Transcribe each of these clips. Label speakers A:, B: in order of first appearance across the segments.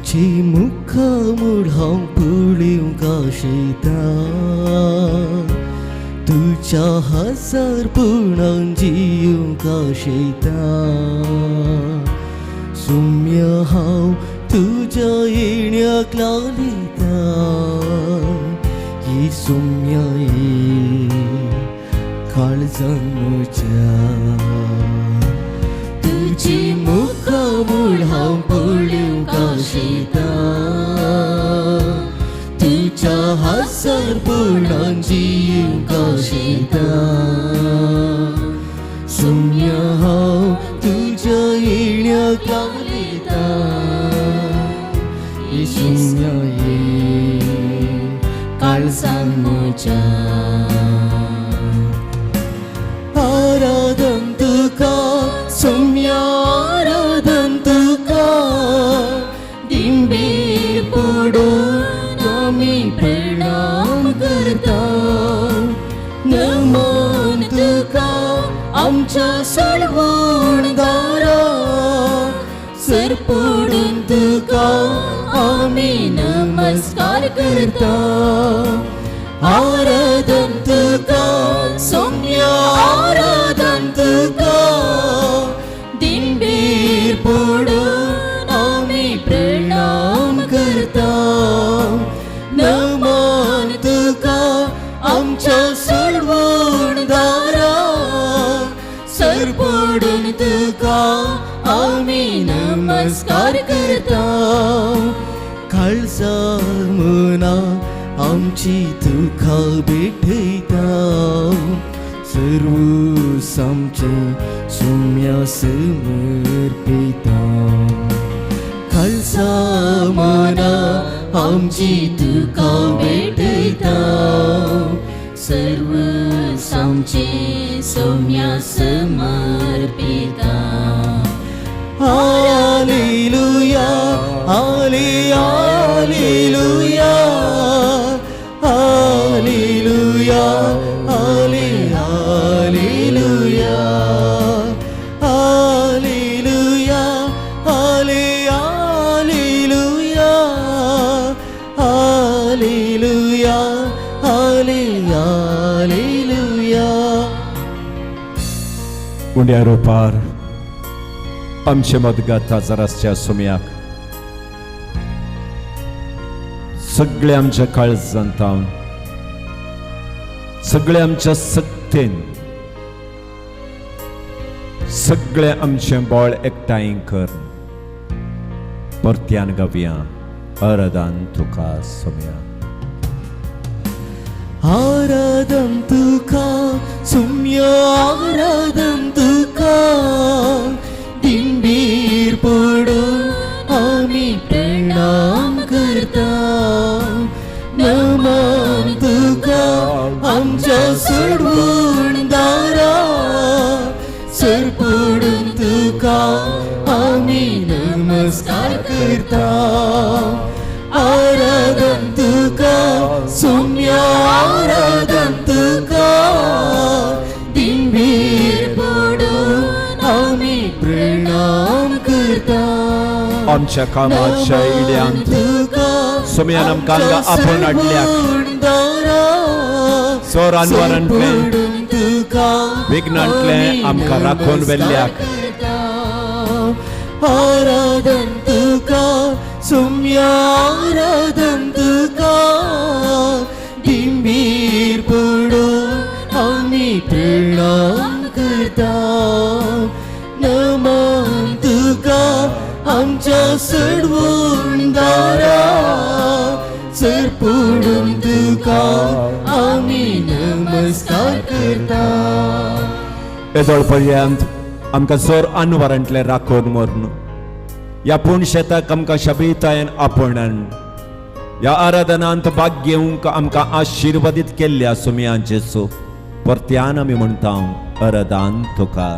A: तुजी मुखामूळ हांव पळोवंक आशेता, तुज्या हजार पुणान जिवंक आशेता. सुम्या हांव तुज्या येण्याक लालिता, ही सुम्या ये काळजान म्हज्या. तुजी मुखामूळ हांव पळोवंक आशेता, तुज्या हजार पुणान जिवंक आशेता. सुम्या हांव तुज्या येण्याक लालिता, ही सुम्या ये काळजान म्हज्या. आराधन तुका सुम्या, आराधन तुका. दिंबीर पडून आमी प्रणाम करता. नमन तुका आमच्या सोडवणदारा, सर पडून तुका आमी नमस्कार करता. आराधन तुका सोम्या, आराधन तुका. दिंबीर पडून आमी प्रणाम करता. नमन तुका आमच्या सोडवणदारा, सर पडून तुका आमी नमस्कार करता. काळजा मना आमची तुका भेटयता, सर्व आमचें सुम्या समर्पिता. काळजा मना आमची तुका भेटयता,
B: सर्व आमचे Saumya समर्पिता.
A: Hallelujah, hallelujah, hallelujah, hallelujah, hallelujah, hallelujah, hallelujah, hallelujah.
C: उंड्या रुपार आमचे मदगत हजर आसच्या सुम्याक सगळे आमच्या काळजांत, सगळे आमच्या सक्तेन, सगळे आमचें बळ एकठांय कर परत्यान गावया, आराधन तुका सोम्या.
A: आराधन तुका सुम्या, आराधन तुका. दिंबीर पडून आमी प्रणाम करता. नमन तुका आमच्या सोडवणदारा, सर पडून तुका आमी नमस्कार करता. आराधन तुका सुम्या, आराधन तुका. दिंबीर पडून आमी प्रणाम करता.
C: आमच्या कामाच्या इड्यांत सोम्यान आमकां हांगा आपोवन हाडल्याक सोर अनवरांतलें विघ्नांतलें आमकां राखून व्हेल्ल्याक
A: आराधन तुका सुम्या, आराधन तुका. दिंबीर पडून आमी प्रणाम करता. नमन तुका आमच्या सोडवणदारा, सर पडून तुका आमी नमस्कार करता.
C: येदोळ पर्यंत आमकां जोर अनवरांतलें राखून व्हरून ह्या पूण शेताक आमकां शबितायन आपोवन ह्या आराधनांत भाग घेवंक आमकां आशिर्वादीत केल्ल्या सुमया जेसू, परत्यान आमी म्हणटा, आराधन तुका.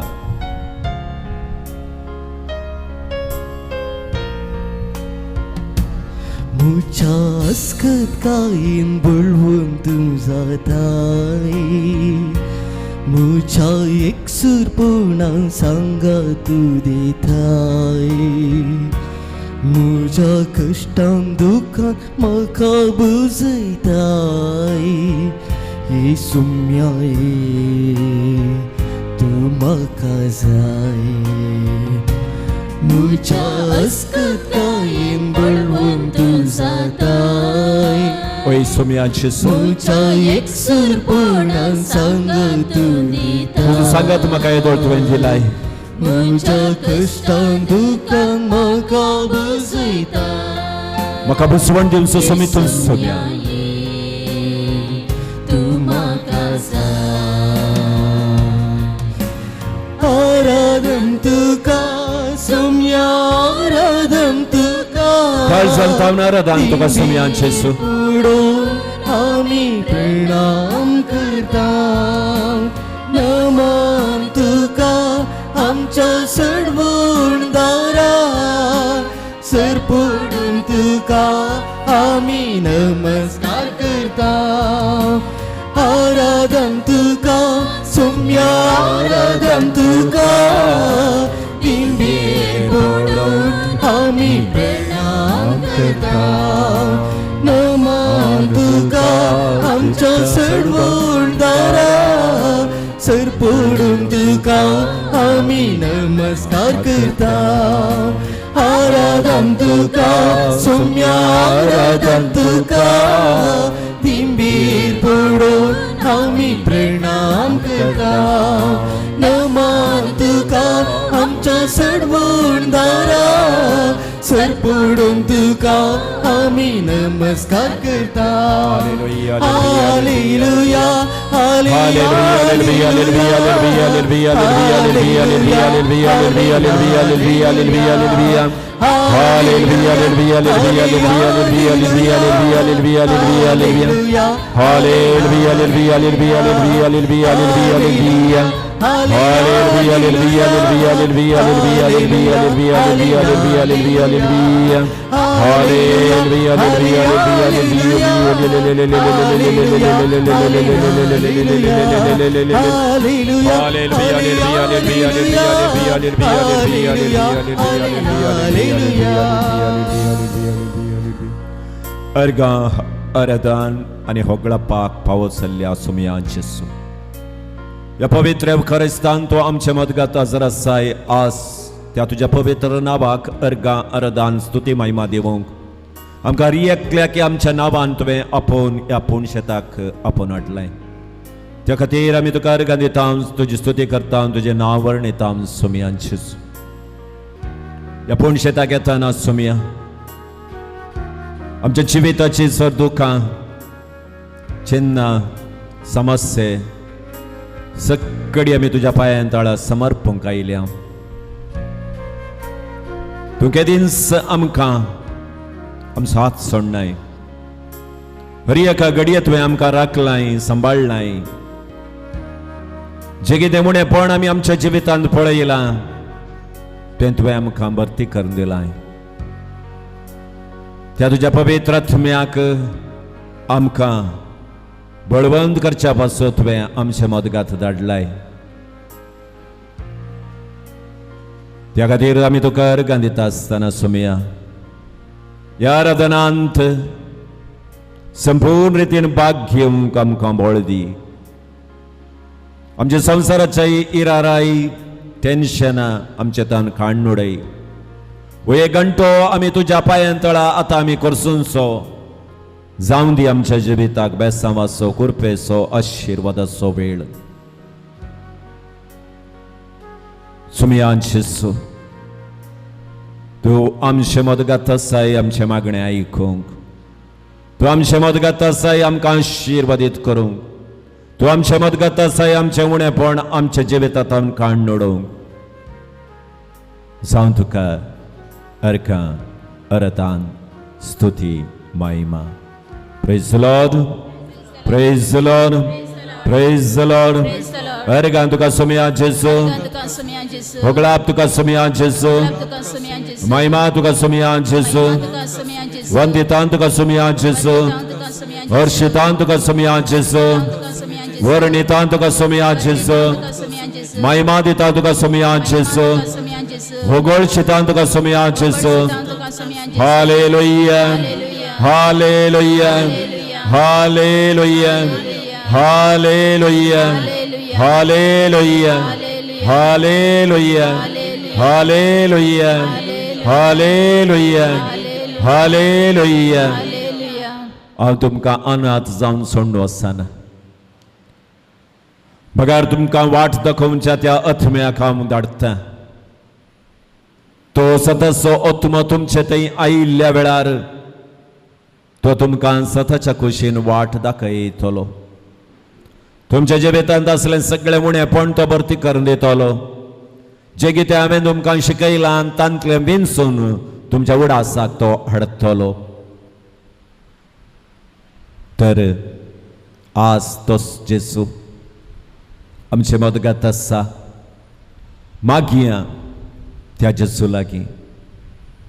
A: म्हज्या अस्कतकायेन बळवंत तूं जाताय, म्हज्या एकसूरपणान सांगात तूं दिताय. म्हज्या कश्टान दुखान म्हाका बुजयताय ये सुम्या ये तूं म्हाका जाय म्हज्या अस्कतायेन बळवंत तूं जाताय
C: ओय सोम्या जेजू
A: म्हज्या एकसुरपणान सांगात तूं दिता
C: तुजो सांगात म्हाका येदोळ तुवें दिलाय
A: म्हज्या कश्टान दुखान म्हाका बसयता
C: म्हाका बुसवण दिवचो सोमी तूं सोम्या
B: तूं म्हाका जाय
A: आराधन तुका सोम्या आराधन तुका
C: काळजान थावन आराधन तुका सोम्या जेजू
A: उडोवन आमी प्रणाम करता नमन तुका आमच्या सडवण दारा सरपडून तुका आमी नमस्कार करता आराधन तुका सोम्या आराधन तुका दिंबेर पडून आमी प्रणाम करता नमन तुका आमच्या सडवण दारा सरपडून तुका आमी नमस्कार करता आराधन तुका सोम्या आराधन तुका दिंबीर पडून आमी प्रणाम करता नमन तुका आमच्या सडवण दारा सरपडून तुका आमी नमस्कार करता
C: Hallelujah,
A: hallelujah
C: hallelujah, hallelujah, hallelujah, hallelujah, hallelujah, hallelujah, hallelujah, hallelujah, hallelujah. Hallelujah, hallelujah, hallelujah, hallelujah, hallelujah, hallelujah, hallelujah. Hallelujah, hallelujah, hallelujah, hallelujah, hallelujah, hallelujah. Hallelujah, hallelujah, hallelujah, hallelujah, hallelujah, hallelujah, hallelujah, hallelujah, hallelujah. Hallelujah, hallelujah, hallelujah, hallelujah, अर्गां अरदान आनी होगळा पाक पावत चल्ल्या सुमयान जेसू ह्या पवित्र खरेस्तान तो आमच्या मदगात हजर आसाय आस त्या तुज्या पवित्र नांवाक अर्गां अरदान स्तुती महिमा दिवंक आमकां रियकल्या की आमच्या नांवान तुवें आपोवन ह्या पूण शेताक आपोवन हाडलें त्या खातीर आमी तुका अर्गां दिता तुजी स्तुती करता तुजें नांव वर्णिता सुमयान जेजू ह्या पूण शेताक येताना सुमया आमच्या जिविताची सर दुखां चिन्नां समस्ये सगळी आमी तुज्या पांयान तळा समर्पूंक आयल्या तूं केदींच आमकां आमचो हात सोडनाय हर एका घडये तुवें आमकां राखलाय सांबाळ्ळाय जें कितें उणेपण आमी आमच्या जिवितांत पळयलां तें तुवें आमकां भरती करून दिलाय त्या तुज्या पवित्र आत्म्याक आमकां बळवंत करच्या पासत तुवें आमचे मदगात धाडलाय त्या खातीर आमी तुका अर्गां दिता आसतना सुमया ह्या आराधनांत संपूर्ण रितीन भाग घेवंक आमकां बळ दी आमच्या संवसाराच्या इराराय टेन्शनां आमचे तान काण्ण उडय हो एक घंटो आमी तुज्या पांयां तळा आतां आमी करसूनसो जावं दी आमच्या जिविताक बेसांवाचो कुरपेचो आशिर्वादाचो वेळ सुमयान शिसू तूं आमचे मदगात आसाय आमचें मागणें आयकूंक तूं आमचे मदगात आसाय आमकां आशिर्वादीत करूंक तूं आमचे मदगात आसाय आमचें उणेपण आमच्या जिवितांत काण्ण उडोवंक जावं तुका अर्कां अरतान स्तुती महिमा praise Lord praise Lord praise Lord
B: Praise the Lord.
C: अर्गां तुका सोमया जेजू
B: तुका सोम्या जेजू
C: होगळाप तुका सोमया जेजू
B: तुका सोम्या जेजू
C: महिमा तुका सोमया जेजू
B: तुका सोम्या जेजू
C: वंदितान तुका सोमया जेजू
B: तुका सोम्या जेजू
C: हर्षितान तुका सोमया जेजू
B: तुका सोम्या जेजू
C: वर्णितान तुका सोमया जेजू
B: तुका सोम्या जेजू
C: महिमा दिता तुका सोमया जेजू
B: तुका सोम्या जेजू
C: होगळशितान तुका सोमया जेजू
B: तुका
C: Hallelujah, hallelujah, hallelujah, hallelujah, hallelujah, hallelujah, hallelujah, hallelujah, hallelujah. हांव तुमकां अनाथ जावन सोडून वचना, बगार तुमकां वाट दाखोवच्या त्या आत्म्याक हांव धाडटा. तो सतचो आत्मो तुमचे थंय आयिल्ल्या वेळार तो तुमकां सताच्या कुशीन वाट दाखयतलो. तुमच्या जिवितांत आसलें सगळें उणेपण तो भरती करून दितलो. जें कितें हांवें तुमकां शिकयलां तांतलें विंचून तुमच्या उडासाक तो हाडटलो. तर आज तोच जेजू आमचे मदगत आसा. मागया त्या जेजू लागीं,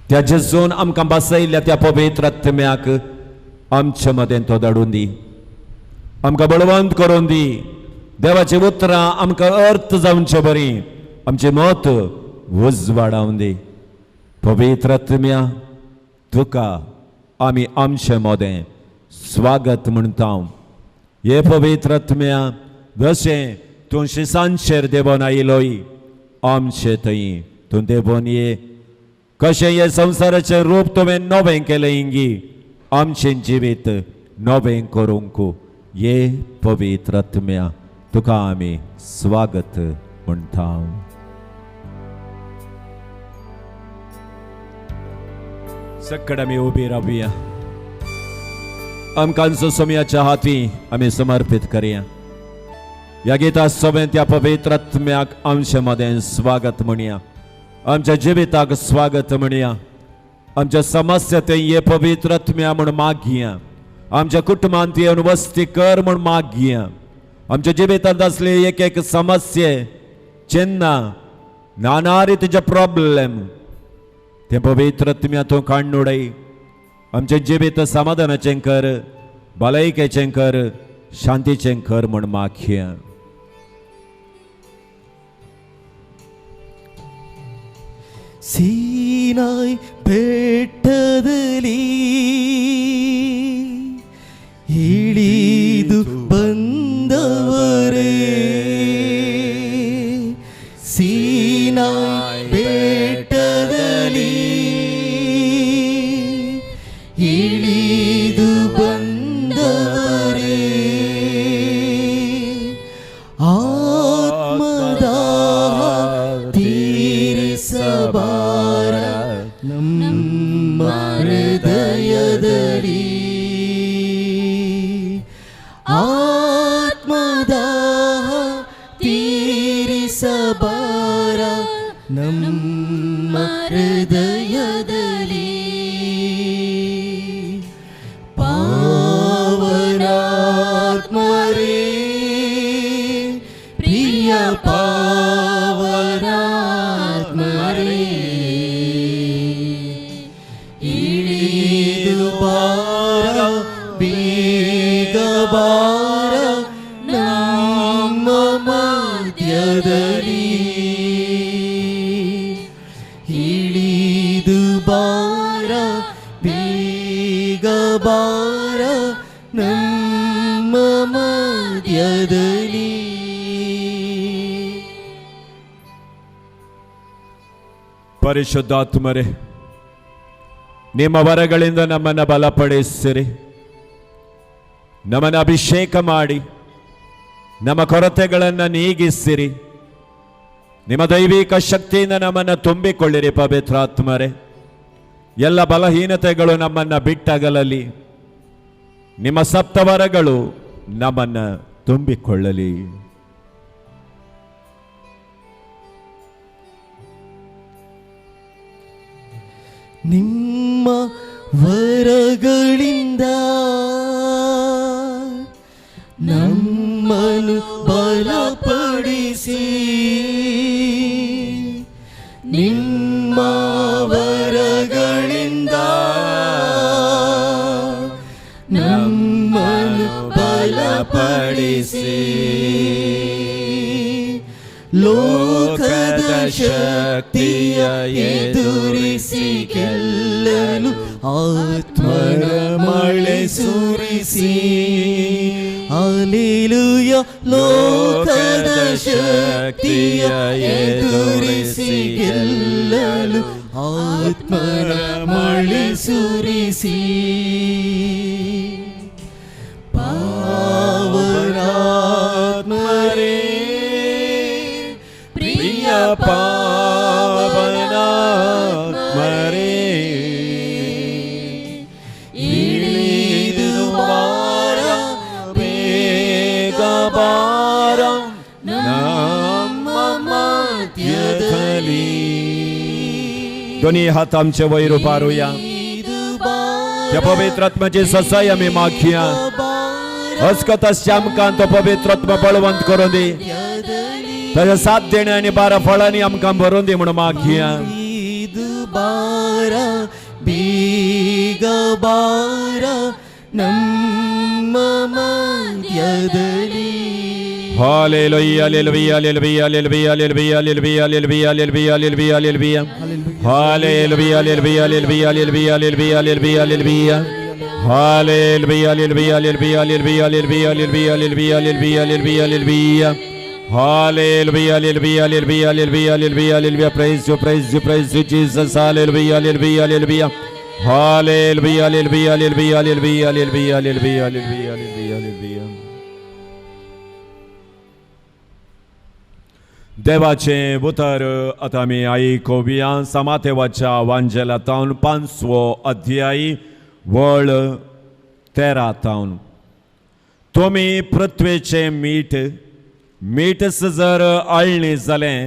C: त्या जेजून आमकां बसयल्ल्या त्या पवित्र आत्म्याक आमचे मदें तो धाडून दी, आमकां बळवंत करून दी. देवाची उतरां आमकां अर्थ जावचे बरी आमचें मत उजवाडावन दी. पवित्र आत्म्या, तुका आमी आमचे मदें स्वागत म्हणटा. हे पवित्र आत्म्या, जशें तूं शिसांचेर देंवन आयलोय, आमचे थंय तूं देंवन ये. कशें हे संवसाराचें रूप तुवें नवें केलें इंगी, आमचें जिवीत नवें करूंक ये पवित्र आत्म्या, तुका आमी स्वागत म्हणटा. सकड आमी उबी रावया. आमकांचो समयाच्या हाती आमी समर्पीत करया. ह्या गिता सवें त्या पवित्र आत्म्याक आमचे मदें स्वागत म्हणया, आमच्या जिविताक स्वागत म्हणया. आमच्या समस्या ते ये पवित्र आत्म्या म्हूण मागया. आमच्या कुटुंबांत येवन वस्ती कर म्हूण मागया. आमच्या जिवितांत आसले एक एक समस्ये चिन्ना नाना रितीचे प्रॉब्लेम ते पवित्र आत्म्या तूं काडून उडय. आमचें जिवीत समाधानाचें कर, भलायकेचें कर, शांतीचें कर म्हूण मागया.
A: ಸೀನಾಯ್ ಬೆಟ್ಟದಲ್ಲಿ ಇಳಿದು ಬಂದವರೇ, ಸೀನಾಯ್ ಬೆಟ್ಟದಲ್ಲಿ ಇಳಿದು ಬಂದವರೇ, ಆತ್ಮದಾಹ ತೀರಿಸಬಾರ ನಮ್ಮ ಹೃದಯದಲ್ಲಿ, ಆತ್ಮದಾಹ ತೀರಿಸಬಾರ ನಮ್ಮ ಹೃದಯದಲ್ಲಿ, ಪಾವನಾತ್ಮರೇ ಪ್ರಿಯ ಪಾವನಾತ್ಮರೇ, ಇಳಿದು ಬಾರ ಬೇಗ ಬಾರ ನಮ್ಮ ಮಧ್ಯದಲ್ಲಿ, ಇಳಿದು ಬಾರ ಬೇಗ ಬಾರ ನಮ್ಮ ಮಧ್ಯದಲ್ಲಿ.
C: ಪರಿಶುದ್ಧಾತ್ಮರೇ, ನಿಮ್ಮ ವರಗಳಿಂದ ನಮ್ಮನ್ನು ಬಲಪಡಿಸಿರಿ, ನಮ್ಮನ್ನು ಅಭಿಷೇಕ ಮಾಡಿ, ನಮ್ಮ ಕೊರತೆಗಳನ್ನು ನೀಗಿಸಿರಿ. ನಿಮ್ಮ ದೈವಿಕ ಶಕ್ತಿಯಿಂದ ನಮ್ಮನ್ನು ತುಂಬಿಕೊಳ್ಳಿರಿ ಪವಿತ್ರಾತ್ಮರೇ. ಎಲ್ಲ ಬಲಹೀನತೆಗಳು ನಮ್ಮನ್ನು ಬಿಟ್ಟಗಲಲಿ, ನಿಮ್ಮ ಸಪ್ತವರಗಳು ನಮ್ಮನ್ನು ತುಂಬಿಕೊಳ್ಳಲಿ.
A: ನಿಮ್ಮ ವರಗಳಿಂದ ನಮ್ಮನ್ನು ಬಲಪಡಿಸಿ, ನಿಮ್ಮ ವರಗಳಿಂದ ನಮ್ಮನ್ನು ಬಲಪಡಿಸಿ, ಲೋಕದ ಶಕ್ತಿಯ ಎದುರಿಸಿ ಗೆಲ್ಲಲು ಗೆಲ್ಲಲು ಆತ್ಮನ ಮಳೆ ಸುರಿಸಿ. ಅಲೆಲುಯ, ಲೋಕದ ಶಕ್ತಿಯ ಎದುರಿಸಿ ಗೆಲ್ಲಲು ಆತ್ಮನ ಮಳೆ ಸುರಿಸಿ. ಪಾವನಾತ್ಮರೇ,
C: ಪ್ರಿಯ ಪಾವನಾತ್ಮರೇ, ಇಳಿದು ಬಾರ, ಬೇಗ ಬಾರ ನಮ್ಮ ಮಧ್ಯದಲ್ಲಿ. दोन्ही हात आमचे वयर उबारुया. त्या पवित्र आत्म्याची ससाय आमी मागया. हसकत आमकां तो पवित्र आत्मा बळवंत करून दी. ताच्या साथ देणे आनी बारा फळांनी आमकां भरून दी म्हणून मागया.
A: ಇಳಿದು ಬಾರ, ಬೇಗ ಬಾರ ನಮ್ಮ ಮಧ್ಯದಲ್ಲಿ.
C: Hallelujah, hallelujah, hallelujah, hallelujah, hallelujah, hallelujah, hallelujah, hallelujah, hallelujah, hallelujah. Hallelujah, hallelujah, hallelujah, hallelujah, hallelujah, hallelujah. Hallelujah, hallelujah, hallelujah, hallelujah, hallelujah, hallelujah, hallelujah, hallelujah, hallelujah, hallelujah. Hallelujah, hallelujah, hallelujah, hallelujah, hallelujah, hallelujah. Praise you, praise you, praise you, Jesus. Hallelujah, hallelujah, hallelujah. Hallelujah, hallelujah, hallelujah, hallelujah, hallelujah, hallelujah, hallelujah, hallelujah, hallelujah. देवाचें उतर आतां आमी आयकुया. समातेवाच्या वांजेलातावन पांचवो अध्यायी, वळ 13 तावन. तुमी पृथ्वेचें मीठ. मीठच जर आळणी जालें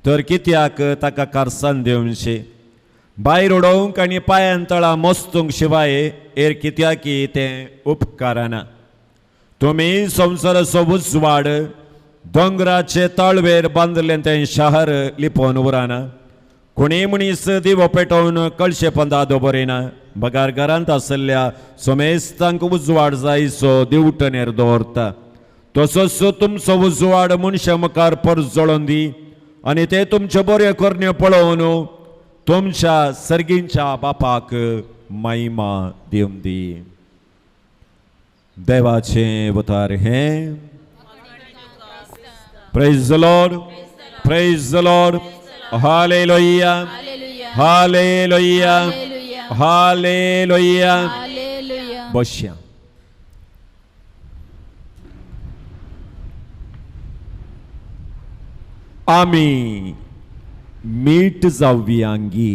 C: तर कित्याक ताका कारसान दिवचें? भायर उडोवंक आनी पांयान तळा मस्तूंक शिवाय हेर कित्याकी तें उपकारना. तुमी संवसाराचो उजवाड. दोंगराचे ताळवेर बांदलें तें शहर लिपोवन उरना. कोणीय मनीस दिवो पेटोवन कळशे पंदा दवरिना, बगार घरांत आशिल्ल्या समेस्तांक उजवाड जायसो दिवटणेर दवरता. तसोच तुमचो उजवाड मनशा मुखार परजळोन दी आनी ते तुमच्यो बऱ्यो करण्यो पळोवन तुमच्या सर्गींच्या बापाक महिमा दिवन दी. देवाचें उतर हें. Praise the Lord. Praise the Lord. Hallelujah.
B: Hallelujah.
C: Hallelujah.
B: Hallelujah.
C: Hallelujah.
B: Hallelujah.
C: बसया. आमी मीठ जावयांगी.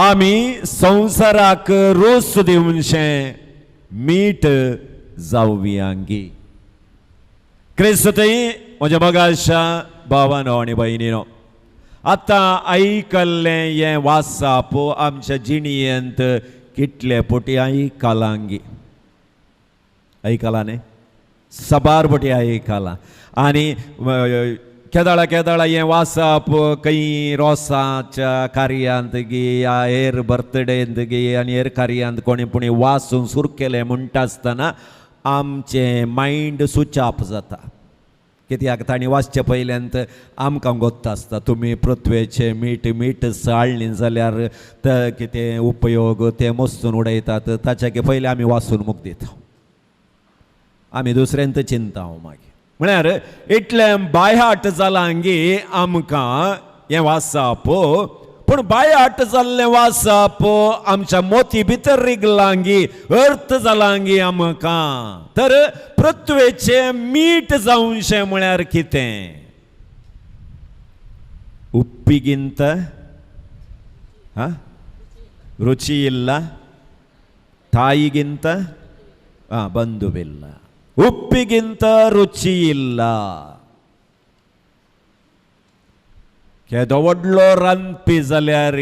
C: आमी संवसाराक रोस दिवनशें मीठ जावयांगी. क्रिस्तय म्हज्या मोगाच्या भावानो आनी भयणीनो, आतां आयकल्लें हें वासाप आमच्या जिणयेंत कितले पोटी आयकलांगी? आयकलां न्ही? सबार पटी आयकलां. आनी केदाळा केदाळा हें वासाप खंय रोसाच्या कार्यांत गी या हेर बर्थडेंत गी आनी हेर कार्यांत कोणी पुणी वासून सुरू केलें म्हणटा आसतना आमचें मायंड स्विच ऑफ जाता. कित्याक तांणी वाचचे पयल्यांत आमकां गोत्त आसता, तुमी पृथ्वेचें मीठ, मीठ साळ्ळी जाल्यार ते कितें उपयोग, ते मस्तून उडयतात. ताच्या पयलीं आमी वाचून मुख दिता, आमी दुसऱ्यांत चिंता मागीर. म्हळ्यार इतलें बायहाट जालां गी आमकां हें वाचप, पूण बायहाट जाल्लें वाचप आमच्या मोती भितर रिगलां गी, अर्थ जालां गी आमकां? तर पृथ्वेचें मीठ जावनशें म्हळ्यार कितें? ಉಪ್ಪಿಗಿಂತ ರುಚಿ ಇಲ್ಲ, ತಾಯಿಗಿಂತ ಬಂಧುವಿಲ್ಲ. ಉಪ್ಪಿಗಿಂತ ರುಚಿ ಇಲ್ಲ. केदो व्हडलो रांदपी जाल्यार,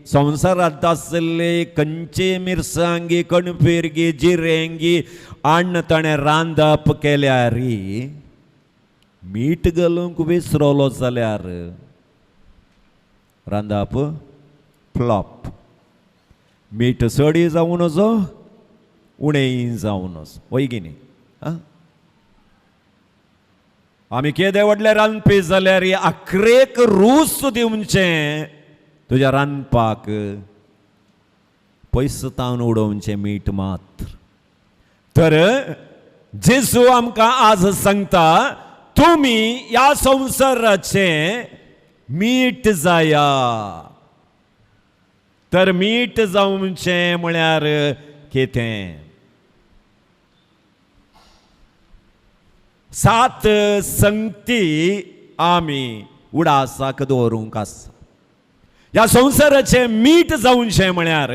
C: संवसारांत आशिल्ली खंयची मिरसांगी, कणपिरगी, जिरेंगी अन्न ताणें रांदप केल्यार, मीठ घालूंक विसरलो जाल्यार रांदप फ्लॉप. मीठ चडय जावं नजो, उणेंय जावं नजो, वय की न्ही? आं, आमी केदे व्हडले रांदपी जाल्यार आखरेक रूच दिवचें तुज्या रांदपाक पयस तावन उडोवचें मीठ मात्र. तर जेजू आमकां आज सांगता, तुमी ह्या संवसाराचें मीठ जाया. तर मीठ जावचें म्हळ्यार कितें? सात संगती आमी उडासाक दवरूंक आसा. ह्या संवसाराचें मीठ जावचें म्हळ्यार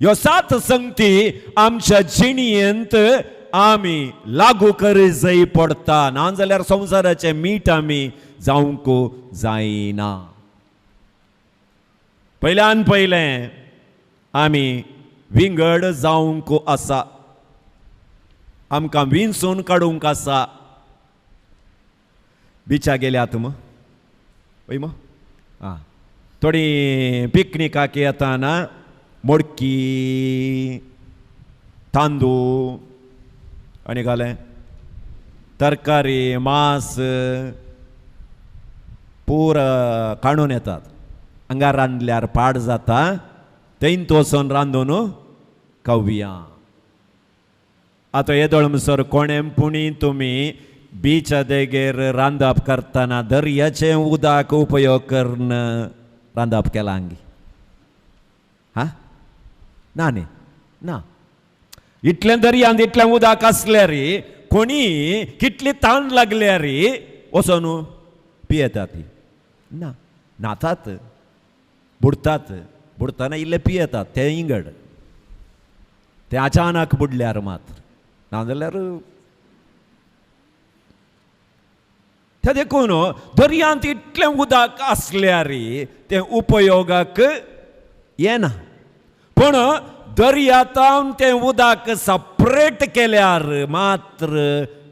C: ह्यो सात संगती आमच्या जिणयेंत आमी लागू करी पडटा, ना जाल्यार संवसाराचें मीठ आमी जावंक जायना. पयल्यान पयलें आमी विंगड जावंक आसा, आमकां विंचून काडूंक आसा. बिचा गेल्यात म वय म आं थोडीं पिकनिकाक येताना मोडकी तांदूळ आनी घालें तरकारी मांस पुरा काडून येतात. हांगा रांदल्यार पाड जाता, थंय वचून रांदून खावया. आतां येदोळ म्हणसर कोणें पुणी तुमी बिचा देगेर रांदप करतना दर्याचें उदक उपयोग करून रांदप केलां हांगी? हा ना न्ही ना. इतलें दर्यांत इतलें उदक आसल्यार कोणी कितली ताण लागल्यार वचोन पियेतात ती ना, न्हातात, बुडटात, बुडटना इल्लें पियेतात तें इंगड, तें अचानक बुडल्यार मात्र, नाजाल्यार तें देखून दर्यांत इतलें उदक आसल्यार तें उपयोगाक येना. पूण दर्यांत तें उदक सपरेट केल्यार मात्र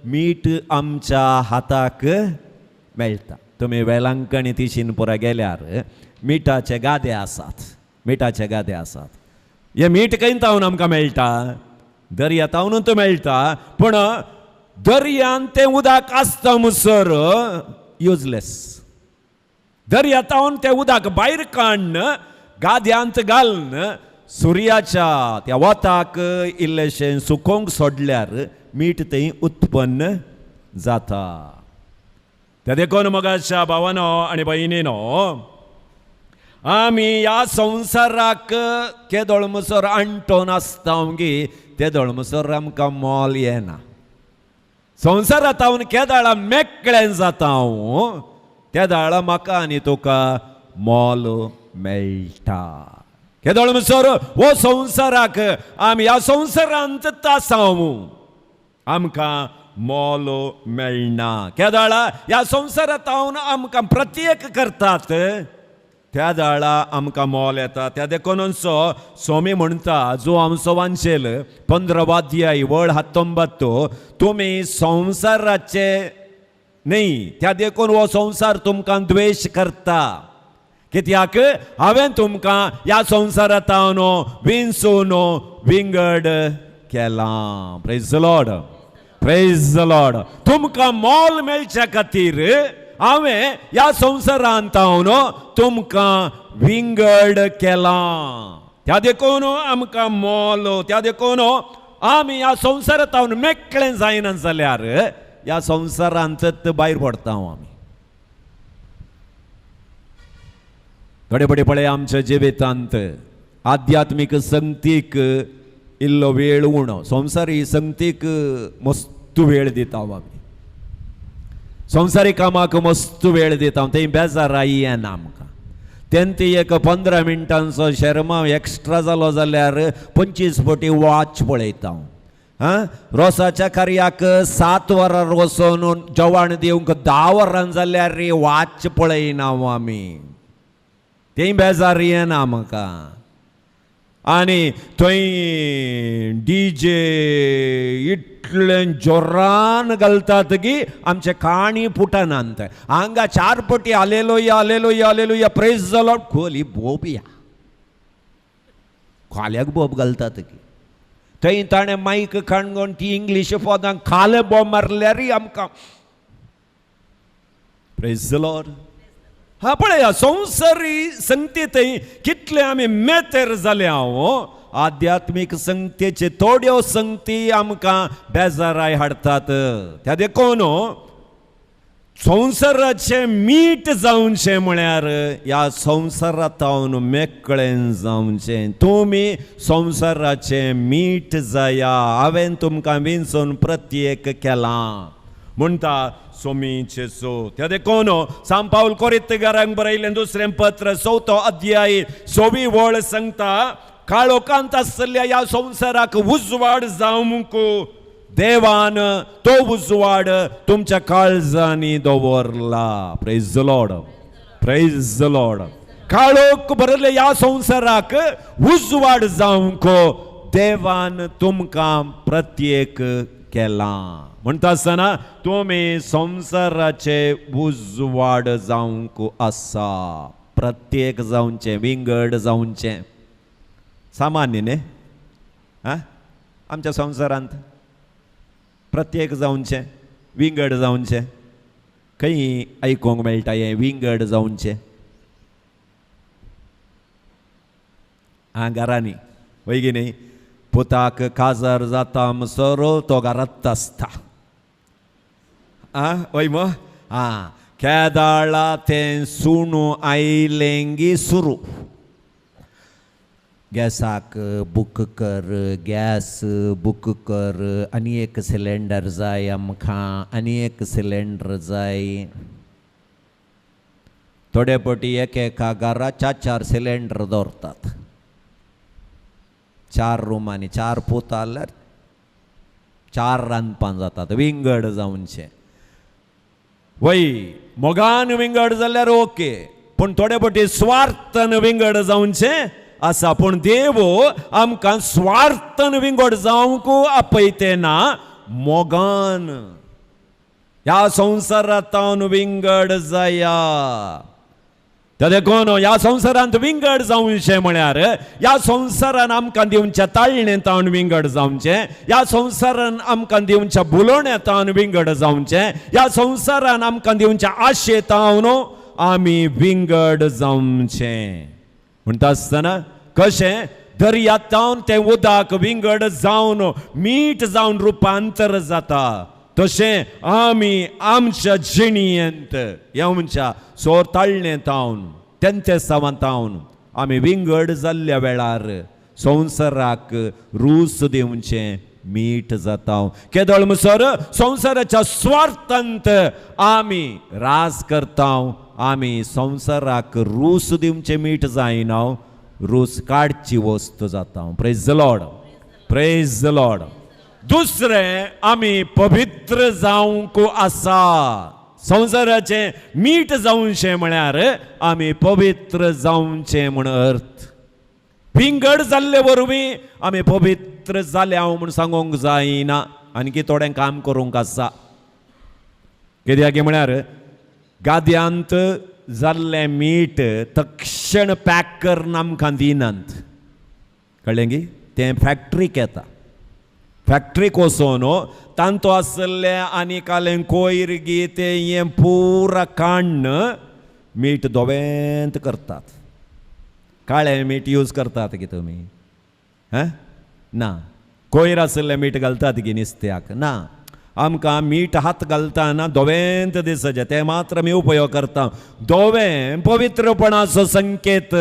C: मीठ आमच्या हाताक मेळटा. तुमी वेलांकणी तिशीनपुरा गेल्यार मिठाचे गादे आसात, मिठाचे गादे आसात. हें मीठ खंय तावन आमकां मेळटा? दर्या तावनूच मेळटा. पूण दर्यांत तें उदक आसता म्हणसर युजलेस. दर्या तावन तें उदक भायर काडून गाद्यांत घालून सुर्याच्या त्या वताक इल्लेशें सुकोवंक सोडल्यार मीठ थंय उत्पन्न जाता. त्या देखून मगाच्या भावानो आनी भयणीनो, आमी ह्या संवसाराक केदोळ म्हणसर अंटोन आसता गी तेदोळ म्हणसर आमकां मोल येना. संवसारांत हांव केदाळा मेकळें जाता हांव तेदाळा म्हाका आनी तुका मोल मेळटा. केदोळ म्हणसर हो संवसाराक आमी ह्या संवसारांत आसा आमकां मोल मेळना. केदाळा ह्या संवसारांत हांव आमकां प्रत्येक करतात त्या दाळा आमकां मोल येता. त्या देखूनचो स्वामी म्हणटा, जो आमचो वांचेल 15 अध्याय वळ 19, तुमी संवसाराचे न्ही, त्या देखून हो संवसार तुमकां द्वेश करता. कित्याक हांवें तुमकां ह्या संवसारांत विंचून विंगड केलां. Praise Lord, praise Lord. तुमकां मोल मेळच्या खातीर हांवें ह्या संवसारांत तुमकां विंगड केलां. त्या देखून आमकां मोल, त्या देखून आमी ह्या संवसारांत मेकळें जायना जाल्यार ह्या संवसारांत भायर पडटा आमी. थोडे पडे पळय आमच्या जिवितांत आध्यात्मीक संगतीक इल्लो वेळ उणो, संवसारी संगतीक मस्त वेळ दिता आमी, संवसारी कामाक मस्त वेळ दिता, थंय बेजाराय येना आमकां. तेन्ना एक 15 मिनटांचो शेरमांव एक्स्ट्रा जालो जाल्यार 25 फावटी वॉच पळयता हांव. आं रोसाच्या कार्याक 7 वरां वचून जेवण दिवंक 10 वरां जाल्यार वॉच पळयना आमी, तें बेजार येना आमकां. आनी थंय डीजे इतलें जोरान घालतात की आमचे काणी फुटनात. हांगा 4 पटी आलेलोया आलेलोया आलेलोया प्रेज जालो खोली बोब या खाल्याक बोब घालतात की थंय ताणें मायक काणगोन ती इंग्लीश पदां खाले बोब मारल्यारय आमकां. Praise the Lord. हा पळया संवसारी संगतीतय कितले आमी मेतेर जाले हांव. आध्यात्मीक संगतेचे थोड्यो संगती आमकां बेजाराय हाडटात. त्या देखून संवसाराचें मीठ जावचें म्हळ्यार ह्या संवसारांत मेकळें जावचें. तुमी संवसाराचें मीठ जाया, हांवें तुमकां विंचून प्रत्येक केलां म्हणटा सोमीचे सो. त्या देखून सांत पावल कोरिंथकारांक बरयलें दुसरें पत्र 4 अध्याय 6वी वळ सांगता, काळोखांत आसल्या ह्या संवसाराक उजवाड जावंक देवान तो उजवाड तुमच्या काळजांनी दवरला. Praise the Lord, praise the Lord. काळोख भरले ह्या संवसाराक उजवाड जावंक देवान तुमकां प्रत्येक केलां. म्हणटा आसतना तुमी संवसाराचे उजवाड जावंक आसा. प्रत्येक जावचें, विंगड जावचें, सामान्य न्ही. आं, आमच्या संवसारांत प्रत्येक जावचें, विंगड जावचें. खंय आयकूंक मेळटा हें विंगड जावचें? आं, घरांनी वय की न्ही. पुताक काजार जाता म्हणसर तो घरांत आसता. आं वय मो. आं, केदाळा तें सुणू आयलेंगी सुरू, गॅसाक बूक कर, गॅस बूक कर, आनी एक सिलेंडर जाय आमकां, आनी एक सिलेंडर जाय. थोडे पटी एकेका घरा 4 4 सिलेंडर दवरतात. 4 रुमांनी 4 पूत जाल्यार 4 रांदपां जातात. विंगड जावचें वय. मोगान विंगड जाल्यार ओके, पूण थोडे पटी स्वार्थान विंगड जावचें आसा. पूण देव आमकां स्वार्थान विंगड जावंक आपयते ना, मोगान ह्या संवसारांत विंगड जाया. त्या देखून ह्या संवसारांत विंगड जावचें म्हळ्यार ह्या संवसारान आमकां दिवच्या ताळणेंतावन विंगड जावचें, ह्या संवसारान आमकां दिवच्या बुलोवण्यातावन विंगड जावचें, ह्या संवसारान आमकां दिवच्या आशेतावन आमी विंगड जावचें. म्हणटा आसतना कशें दर्यांतल्यान तें उदक विंगड जावन मीठ जावन रुपांतर जाता, तशें आमी आमच्या जिणेंत येवच्या सोर ताळणेंतावन तेंतेसांवांतावन आमी विंगड जाल्ल्या वेळार संवसाराक रूच दिवचें मीठ जाता. केदळ म्हणसर संवसाराच्या स्वार्थांत आमी राज करता, आमी संवसाराक रूच दिवचें मीठ जायना, रूच काडची वस्त जाता. Praise the Lord, praise the Lord. दुसरें, आमी पवित्र जावंक आसा. संवसाराचें मीठ जावचें म्हळ्यार आमी पवित्र जावचें म्हूण अर्थ. विंगड जाल्ले वरवीं आमी पवित्र जाले हांव म्हूण सांगूंक जायना, आणकी थोडें काम करूंक आसा. कित्याक म्हळ्यार गाद्यांत जाल्लें मीठ तक्षण पॅक करून आमकां दिनात, कळ्ळें की? तें फॅक्ट्रीक येता. फॅक्ट्रीक वचून तांतो आसलें आनी कालें कोयर गी तें हें पुरा काण्ण मीठ धवेंत करतात. काळें मीठ यूज करतात की तुमी? हें ना, कोयर आसलें मीठ घालतात की नुस्त्याक? ना, आमकां मीठ हात घालतना धवेंत दिसचें तें मात्र आमी उपयोग करता. धवें पवित्रपणाचो संकेत.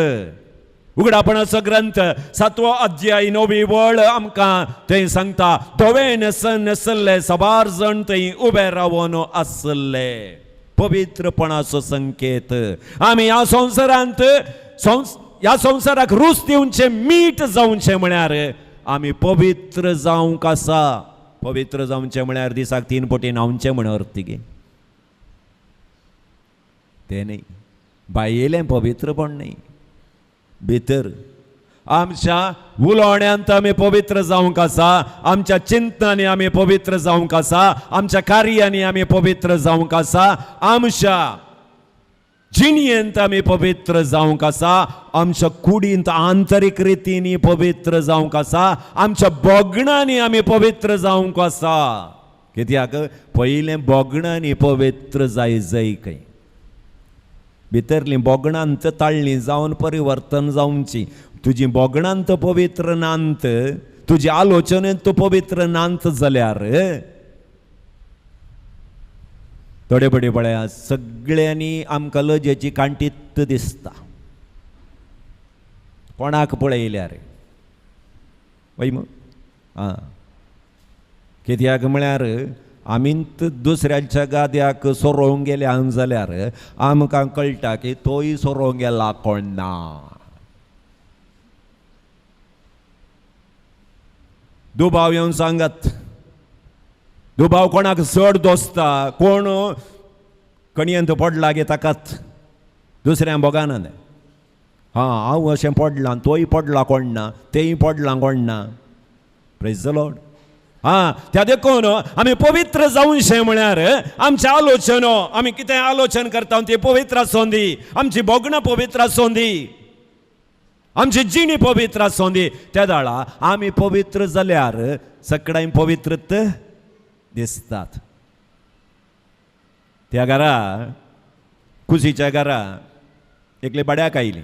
C: उगडापणाचो ग्रंथ 7वो अध्याय 9वी वळ आमकां थंय सांगता, धवें न्हेसल्ले साबार जण थंय उबे रावन आसले. पवित्रपणाचो संकेत. आमी ह्या संवसारांत ह्या संवसाराक रूच दिवचें मीठ जावचें म्हळ्यार आमी पवित्र जावंक आसा. पवित्र जावचें म्हळ्यार दिसाक 3 पटी न्हांवचें म्हण अर्थ गे तें न्ही, भायलें पवित्रपण न्ही, भितर आमच्या उलोवण्यांत आमी पवित्र जावंक आसा, आमच्या चिंतनांनी आमी पवित्र जावंक आसा, आमच्या कार्यांनी आमी पवित्र जावंक आसा, आमच्या जिणयेंत आमी पवित्र जावंक आसा, आमच्या कुडींत आंतरीक रितींनी पवित्र जावंक आसा, आमच्या भोगणांनी आमी पवित्र जावंक आसा. कित्याक पयलें भोगणांनी पवित्र जाय जाय खंय. भितरलीं भोगणांत ताळ्ळीं जावन परिवर्तन जावची. तुजी भोगणांत पवित्र नांत, तुजी आलोचनेंत पवित्र नांत जाल्यार थोडे बडे पळया सगळ्यांनी आमकां लजेची कांटीत दिसता. कोणाक पळयल्यार वय मग आं, कित्याक म्हळ्यार आमींत दुसऱ्यांच्या गाद्याक सोरोवंक गेल्या जाल्यार आमकां कळटा की तोय सोरोवंक गेला कोण ना. दुबाव येवन सांगात, दुबाव कोणाक चड दोसता, कोण कणयेंत पडला गे ताकाच, दुसऱ्यां भोगाना. हां, हांव अशें पडलां, तोय पडला कोण ना, तेय पडलां कोण ना. Praise the lord. हां, त्या देखून आमी पवित्र जावनशें म्हळ्यार आमचें आलोचन, आमी कितें आलोचन करता तें पवित्र आसूं दी, आमची भोगणां पवित्र आसूं दी, आमची जिणी पवित्र आसूं दी. त्या दाळा आमी पवित्र जाल्यार सगळ्यांक पवित्र दिसतात. त्या घरा कुशीच्या घरा एकले बड्याक आयली,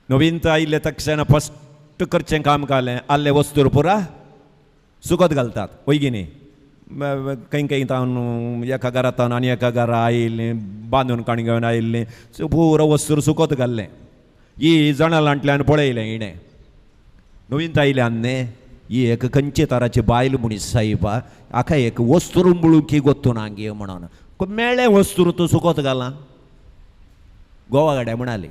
C: नवीन तर आयिल्ले तक्षण फस्ट करचें काम कालें, आल्ले वस्तूर पुरा सुकत घालतात वय की न्ही. खंय खंय तावन एका घरांत आनी एका घरा आयिल्लीं, बांदून काण घेवन आयिल्लीं, पुरो वस्तूर सुकत घाल्लें. ही जणालांतल्यान पळयलें हिणें, नवीन आयल्यान न्ही ही एक खंयचे तराची बायल मनीस सायबा, हाका एक वस्तूर मुळुकी गोत्तू ना गे म्हणून मेळ्ळें वस्तूर तूं सुकत घालां. गोवा गाड्या म्हणाली,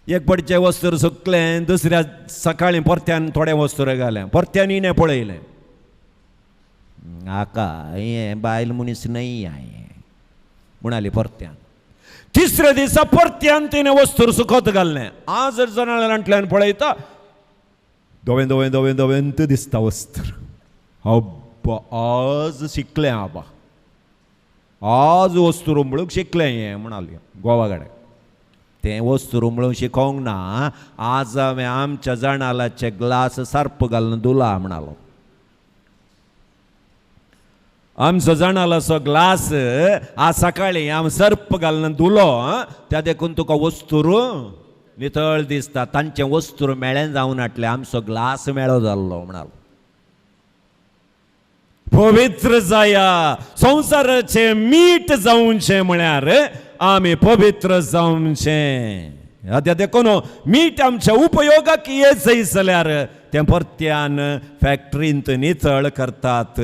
C: एक पडचें वस्तूर सुकलें, दुसऱ्या सकाळीं परत्यान थोडें वस्तूर घालें, परत्यान हिणें पळयलें, हाका हें बायल मनीस न्हय हें म्हणाली परत्यान. तिसऱ्या दिसा परत्यान तिणें वस्तूर सुकत घाल्लें. आज जनावरांतल्यान पळयता धवें धवें धवें धवेंत दिसता वस्त्र. अब्बा आज शिकलें आबा, आज वस्तूर म्हणूंक शिकलें हें म्हणाली गोवा गाड्या. तें वस्तूर म्हणून शिकोवंक ना, आज हांवें आमच्या जणालाचे ग्लास सार्प घालून धुला म्हणालो. आमचो जणालाचो ग्लास आज सकाळीं हांव सर्प घालून धुलो, त्या देखून तुका वस्तूर नितळ दिसता. तांचें वस्तूर मेळें जावन हाडलें, आमचो ग्लास मेळो जाल्लो म्हणालो. पवित्र जाया, संवसाराचें मीठ जावचें म्हळ्यार आमी पवित्र जावचें. आतां देखून मीठ आमच्या उपयोगाक येत जाय जाल्यार तें परत्यान फॅक्टरींत नितळ करतात.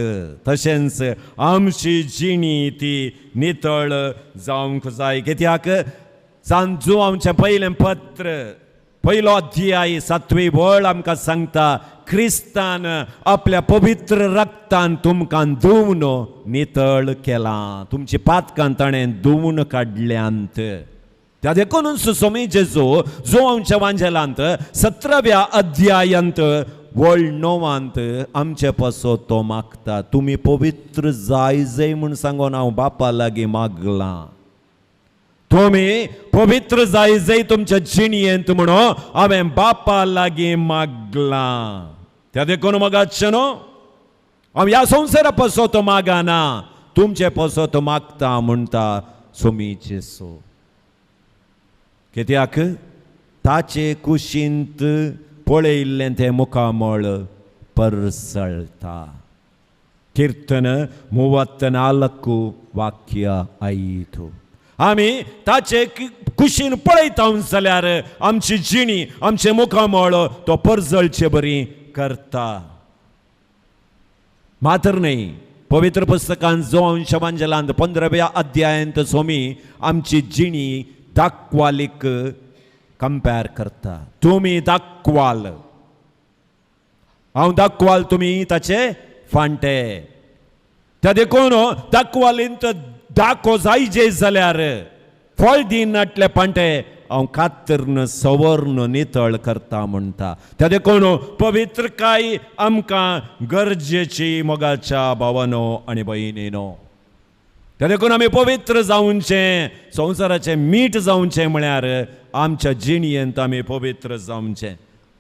C: तशेंच आमची जिणी ती नितळ जावंक जाय. कित्याक सांजू आमचें पयलें पत्र पयलो अध्याय 7वी वळ आमकां सांगता, क्रिस्तान आपल्या पवित्र रक्तान तुमकां धुवन नितळ केलां, तुमची पातकां ताणें धुवन काडल्यांत. त्या देखूनच सोमी जेजू जो आमच्या वांजेलांत 17व्या अध्यायांत वळ 9 आमचे पासत तो मागता, तुमी पवित्र जाय जाय म्हूण सांगून हांव बापा लागीं मागलां. तुमी पवित्र जाय जाय तुमच्या जिणयेंत म्हणून हांवें बापा लागीं मागलां. त्या देखून मगाचें न्हू हांव ह्या संवसारा पासत मागना, तुमचे पासत मागता म्हणटा सोमी जेजू. कित्याक ताचे कुशींत पळयिल्लें तें मुखामळ परसळटा. कीर्तन 34 वाक्य 5. आमी ताचे कुशीन पळयता जाल्यार आमची जिणी आमचें मुखामळ तो परजळचे बरी करता. मात्र न्हय, पवित्र पुस्तकान जो अंशवांजलांत 15व्या अध्यायांत सोमी आमची जिणी दाखवालीक कंपेर करता. तुमी दाखवाल, हांव दाखवाल, तुमी ताचे फांटे. त्या देखून दाखवालींत दाखो जायजे जाल्यार फळ दिनाटले पांटे हांव कातरन सवर्ण नितळ करता म्हणटा. त्या देखून पवित्रकाय आमकां गरजेची मोगाच्या भावानो आनी भयणीनो. त्या देखून आमी पवित्र जावचें, संवसाराचें मीठ जावचें म्हळ्यार आमच्या जिणयेंत आमी पवित्र जावचें.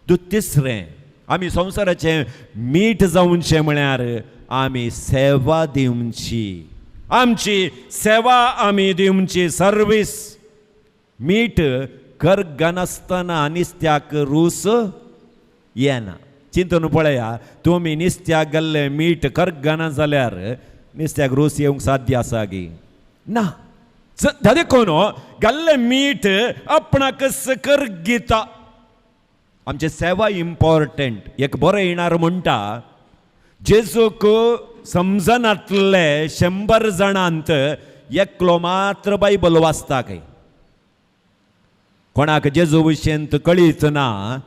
C: तिसरें, आमी संवसाराचें मीठ जावचें म्हळ्यार आमी सेवा दिवची. आमची सेवा आमी दिवची, सर्वीस. मीठ करगनासतना निस्त्याक रूस येना. चिंतून पळया, तुमी निस्त्याक गेल्ले मीठ करगना जाल्यार निस्त्याक रूस येवंक साध्य आसा गी ना. देखून गेल्ले मीठ आपणाक करगिता. आमची सेवा इम्पॉर्टंट. एक बरें येणार म्हणटा, जेजूक समजनातले 100 जाणांत एकलो मात्र बायबल वाचता. काय कोणाक जेजू विशयंत कळीच ना,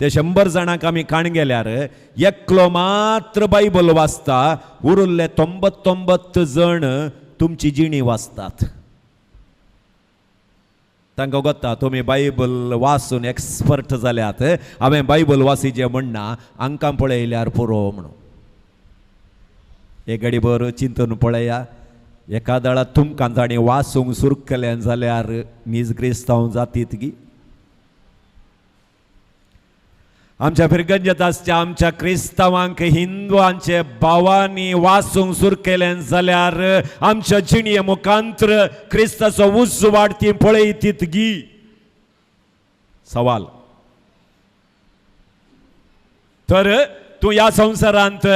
C: ते 100 जाणांक आमी काण गेल्यार एकलो मात्र बायबल वाचता, उरिल्ले 99 जण तुमची जिणी वाचतात. तांकां गोता तुमी बायबल वाचून एक्सपर्ट जाल्यात, हांवें बायबल वाचिचें म्हणना, आंकां पळयल्यार पुरो म्हणून. एक घडीभर चिंतून पळया, एकादळा तुमकां जाणी वाचूंक सुरू केलें जाल्यार नीज क्रिस्तांव जातीत गी. आमच्या फिरगंजत आसच्या आमच्या क्रिस्तांवांक हिंदवांचे भावांनी वाचूंक सुरू केलें जाल्यार आमच्या जिणये मुखांत्र क्रिस्ताचो उजवाड ती पळयतीत गी. सवाल तर तूं ह्या संवसारांत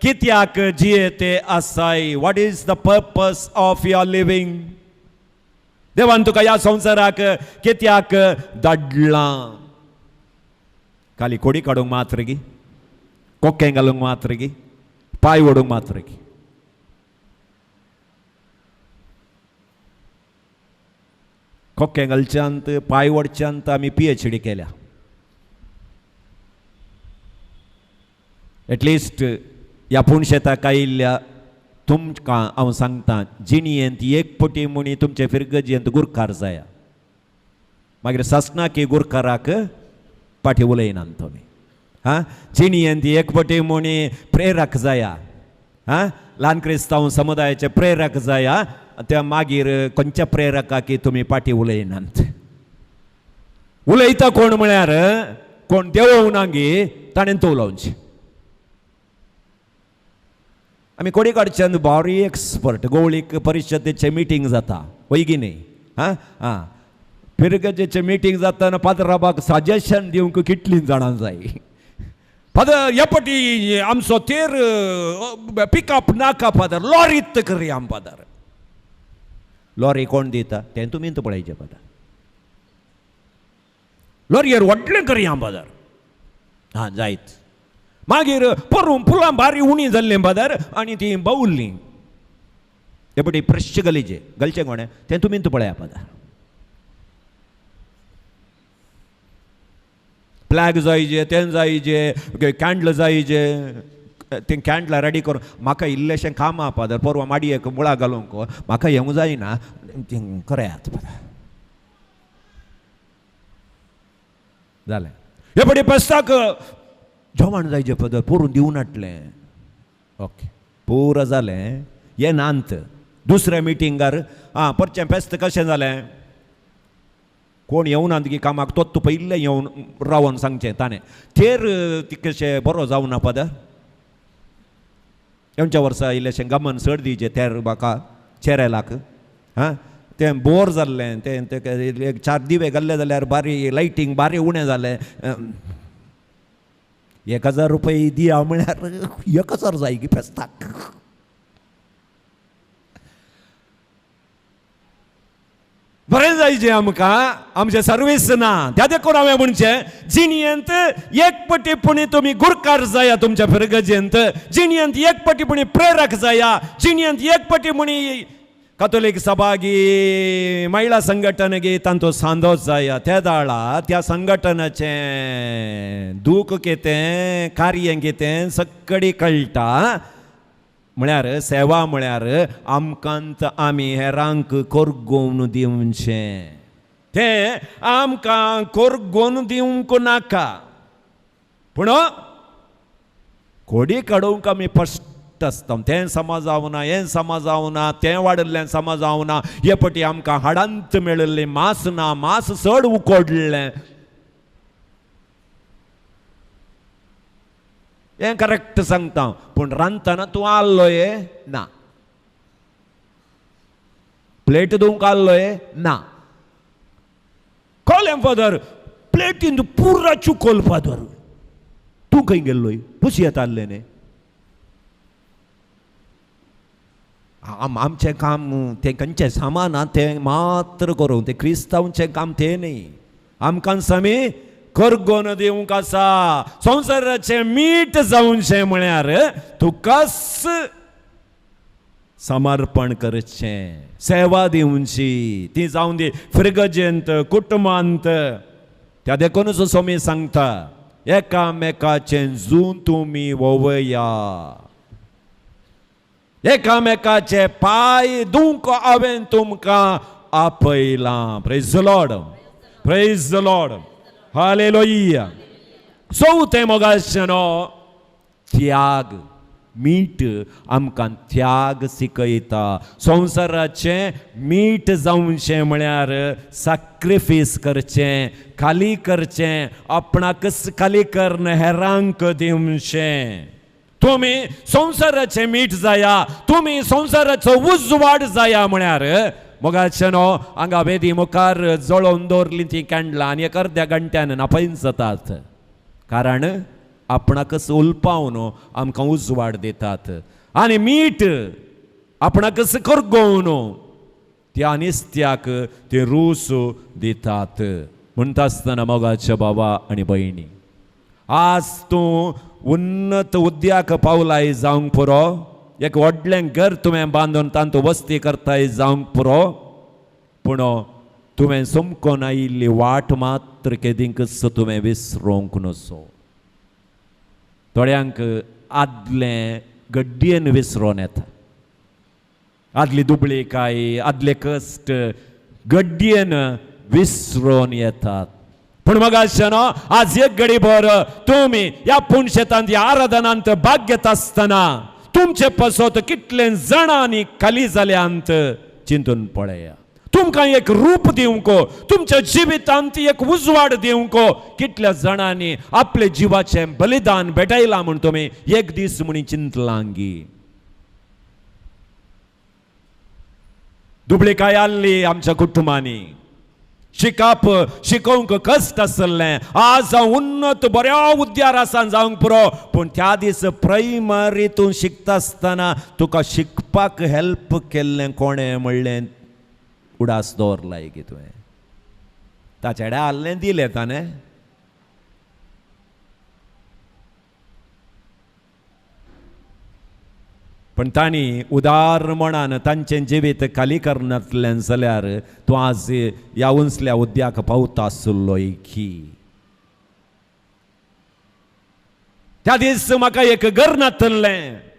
C: कित्याक जियेते आसाय? What is the purpose of your living? देवान तुका ह्या संवसाराक कित्याक धाडलां? खाली कोडी काडूंक मात्र गी, कोकें घालूंक मात्र गी, पांय ओडूंक मात्र गी? कोकें घालच्यांत पांय ओडच्यांत आमी PhD केल्या. एटलिस्ट ह्या पुणशेताक आयिल्ल्या तुमकां हांव सांगता, जिणयेंत एक पटी म्हणी तुमचे फिरगजेंत गुरकार जाया. मागीर सासणाकी गुरकाराक पाटी उलयनात तुमी. हां, जिणयेंत एक पटी म्हणी प्रेरक जाया. हां, ल्हान क्रिस्तांव समुदायाचे प्रेरक जाया, त्या मागीर खंयच्या प्रेरकाकी तुमी पाटी उलयनात. उलयता कोण म्हळ्यार कोण देवोवना गी ताणें तो उलोवचें. आमी कोडी काडच्यान बारी एक्सपर्ट. गोवळीक परिशदेचें मिटींग जाता वय गी न्ही? हां हां, फिरगजेचें मिटींग जातना पाद्राबाक सजेशन दिवंक कितलीं जाणां जाय. फादर ह्या पटी आमचो तेर पिकअप नाका फादर, लॉरीत करया आम फादर. लॉरी कोण दिता तें तुमी पळयचें फादर. लॉरियर व्हडलें करया फादर. हां जायत. मागीर पोरूं फुलां बारी उणी जाल्लीं फादर आनी तीं बावल्लीं. ते पटी फ्रेश गलीचे गलचें कोणें तें तुमी पळया फादर. फ्लॅग जायजे, तें जायजे, कॅन्डल जायजे, तें कॅन्डलां रेडी करून म्हाका इल्लेशें काम आहा फादर, पोरवां माडयेक मुळां घालूंक म्हाका येवंक जायना, तें करायात फादर. जालें. हे पटी पेस्ताक जेवण जायजें फादर, पोरून दिवन हाडलें. ओके, पुरो जालें. हें नांत दुसऱ्या मिटिंगार आं परचें पेस्त कशें जालें? कोण येवना की कामाक तोत पयलें येवन रावन सांगचें ताणें तेर तितकेशें बरो जावना फादर. येवच्या वर्सा इल्लेशें गमन चड दिवचें तेर म्हाका चेरेलाक. हां, तें बोर जाल्लें, तें एक 4 दिवे घाल्ले जाल्यार बारी लायटींग बारी उणें जालें. 1000 रुपये दिया म्हळ्यार 1000 जाय की फेस्ताक. बरें जायचें आमकां, आमचें सर्वीस ना. त्या देखून हांवें म्हणचें, जिणयेंत एक पटी पुणी तुमी गुरकार जाया तुमच्या फिरगजेंत, जिणयेंत एक पटी पुणी प्रेरक जाया, जिणयेंत एक पटी पुणी कातोलीक सभा गी महिला संघटन गी तांचो सांदो जाया. त्या दाळा त्या संघटनाचें दूख कितें, कार्य कितें सगळी कळटा. म्हळ्यार सेवा म्हळ्यार आमकांत आमी हेरांक कोरगोवन दिवचें, तें आमकां कोरगोवन दिवंक नाका. पूण कोडी काडूंक आमी फस्ट आसता. तें समज जावना, हें समज जावना, तें वाडिल्लें समज जावना, हे पटी आमकां हाडांत मेळिल्लें मांस ना, मांस चड उकोडलें. हें करेक्ट सांगता, पूण रांदतना तूं आल्लो हे ना. प्लेट धुवंक आहलोय ना. कळ्ळें फादर, प्लेटीन पुरा चुकोल फादर. तूं खंय गेल्लोय? पुसयेत आहलें न्ही. आमचें काम तें खंयचें सामान आहा तें मात्र करूं, तें क्रिस्तांवचें काम तें न्ही. आमकां सामी करगोन दिवंक आसा. संवसाराचें मीठ जावचें म्हळ्यार तुकाच समर्पण करचें, सेवा दिवची, ती जावन दी फिरगजेंत, कुटुंबांत. त्या देखूनच स्वामी सांगता, एकामेकाचें जून तुमी वोवया, एकामेकाचे पांय दुंक हांवें तुमकां आपयलां. Praise the Lord, praise the Lord, hallelujah. चवथें मोगाचें त्याग. मीठ आमकां त्याग शिकयता. संवसाराचें मीठ जावचें म्हळ्यार सॅक्रिफीस करचें, खाली करचें, आपणाकच खाली करून हेरांक दिवचें. तुमी संवसाराचें मीठ जाया, तुमी संवसाराचो उजवाड जाया म्हळ्यार मोगाचें न्हू हांगा वेदी मुखार जळोवन दवरलीं तीं कॅन्डलां आनी एक अर्द्या घंट्यान नापयन जातात, कारण आपणाकच उलपावन आमकां उजवाड दितात. आनी मीठ आपणाकच करगोवन त्या निस्त्याक ते रूस दितात. म्हणटा आसतना मोगाच्या बाबा आनी भयणी, आज तूं उन्नत उद्याक पावलाय जावंक पुरो, एक व्हडलें घर तुवें बांदून तातूंत वस्ती करताय जावंक पुरो, पूण तुवें समकोन आयिल्ली वाट मात्र केदींकच तुवें विसरूंक नसो. थोड्यांक आदलें गड्डियेन विसरोन येता, आदली दुबळीकाय, आदले कश्ट गड्डियेन विसरोन येतात. पूण मगाशें न्हू आज एक घडी भर तुमी ह्या पुणशेतांत ह्या आराधनांत भाग घेता आसतना तुमचे पासत कितले जाणांनी खाली जाल्यांत चिंतून पळया. तुमकां एक रूप दिवंक, तुमच्या जिवितांत एक उजवाड दिवंक कितल्या जाणांनी आपले जिवाचें बलिदान भेटयलां म्हूण तुमी एक दीस म्हणी चिंतलांगी. दुबळीकाय आसली आमच्या कुटुंबांनी, शिकप शिकोवंक कश्ट आसलें. आज हांव उन्नत बऱ्या उद्यार आसा जावंक पुरो, पूण त्या दीस प्रायमरी तूं शिकता आसतना तुका शिकपाक हेल्प केल्लें कोणें म्हणलें उडास दवरलाय की तुवें? ताच्या कडेन आहलें दिलें ताणें. पण तांणी उदार मनान तांचें जिवीत खाली करनातलें जाल्यार तूं आज ह्या उंचल्या उद्याक पावता आसलो की. त्या दीस म्हाका एक घर नातलें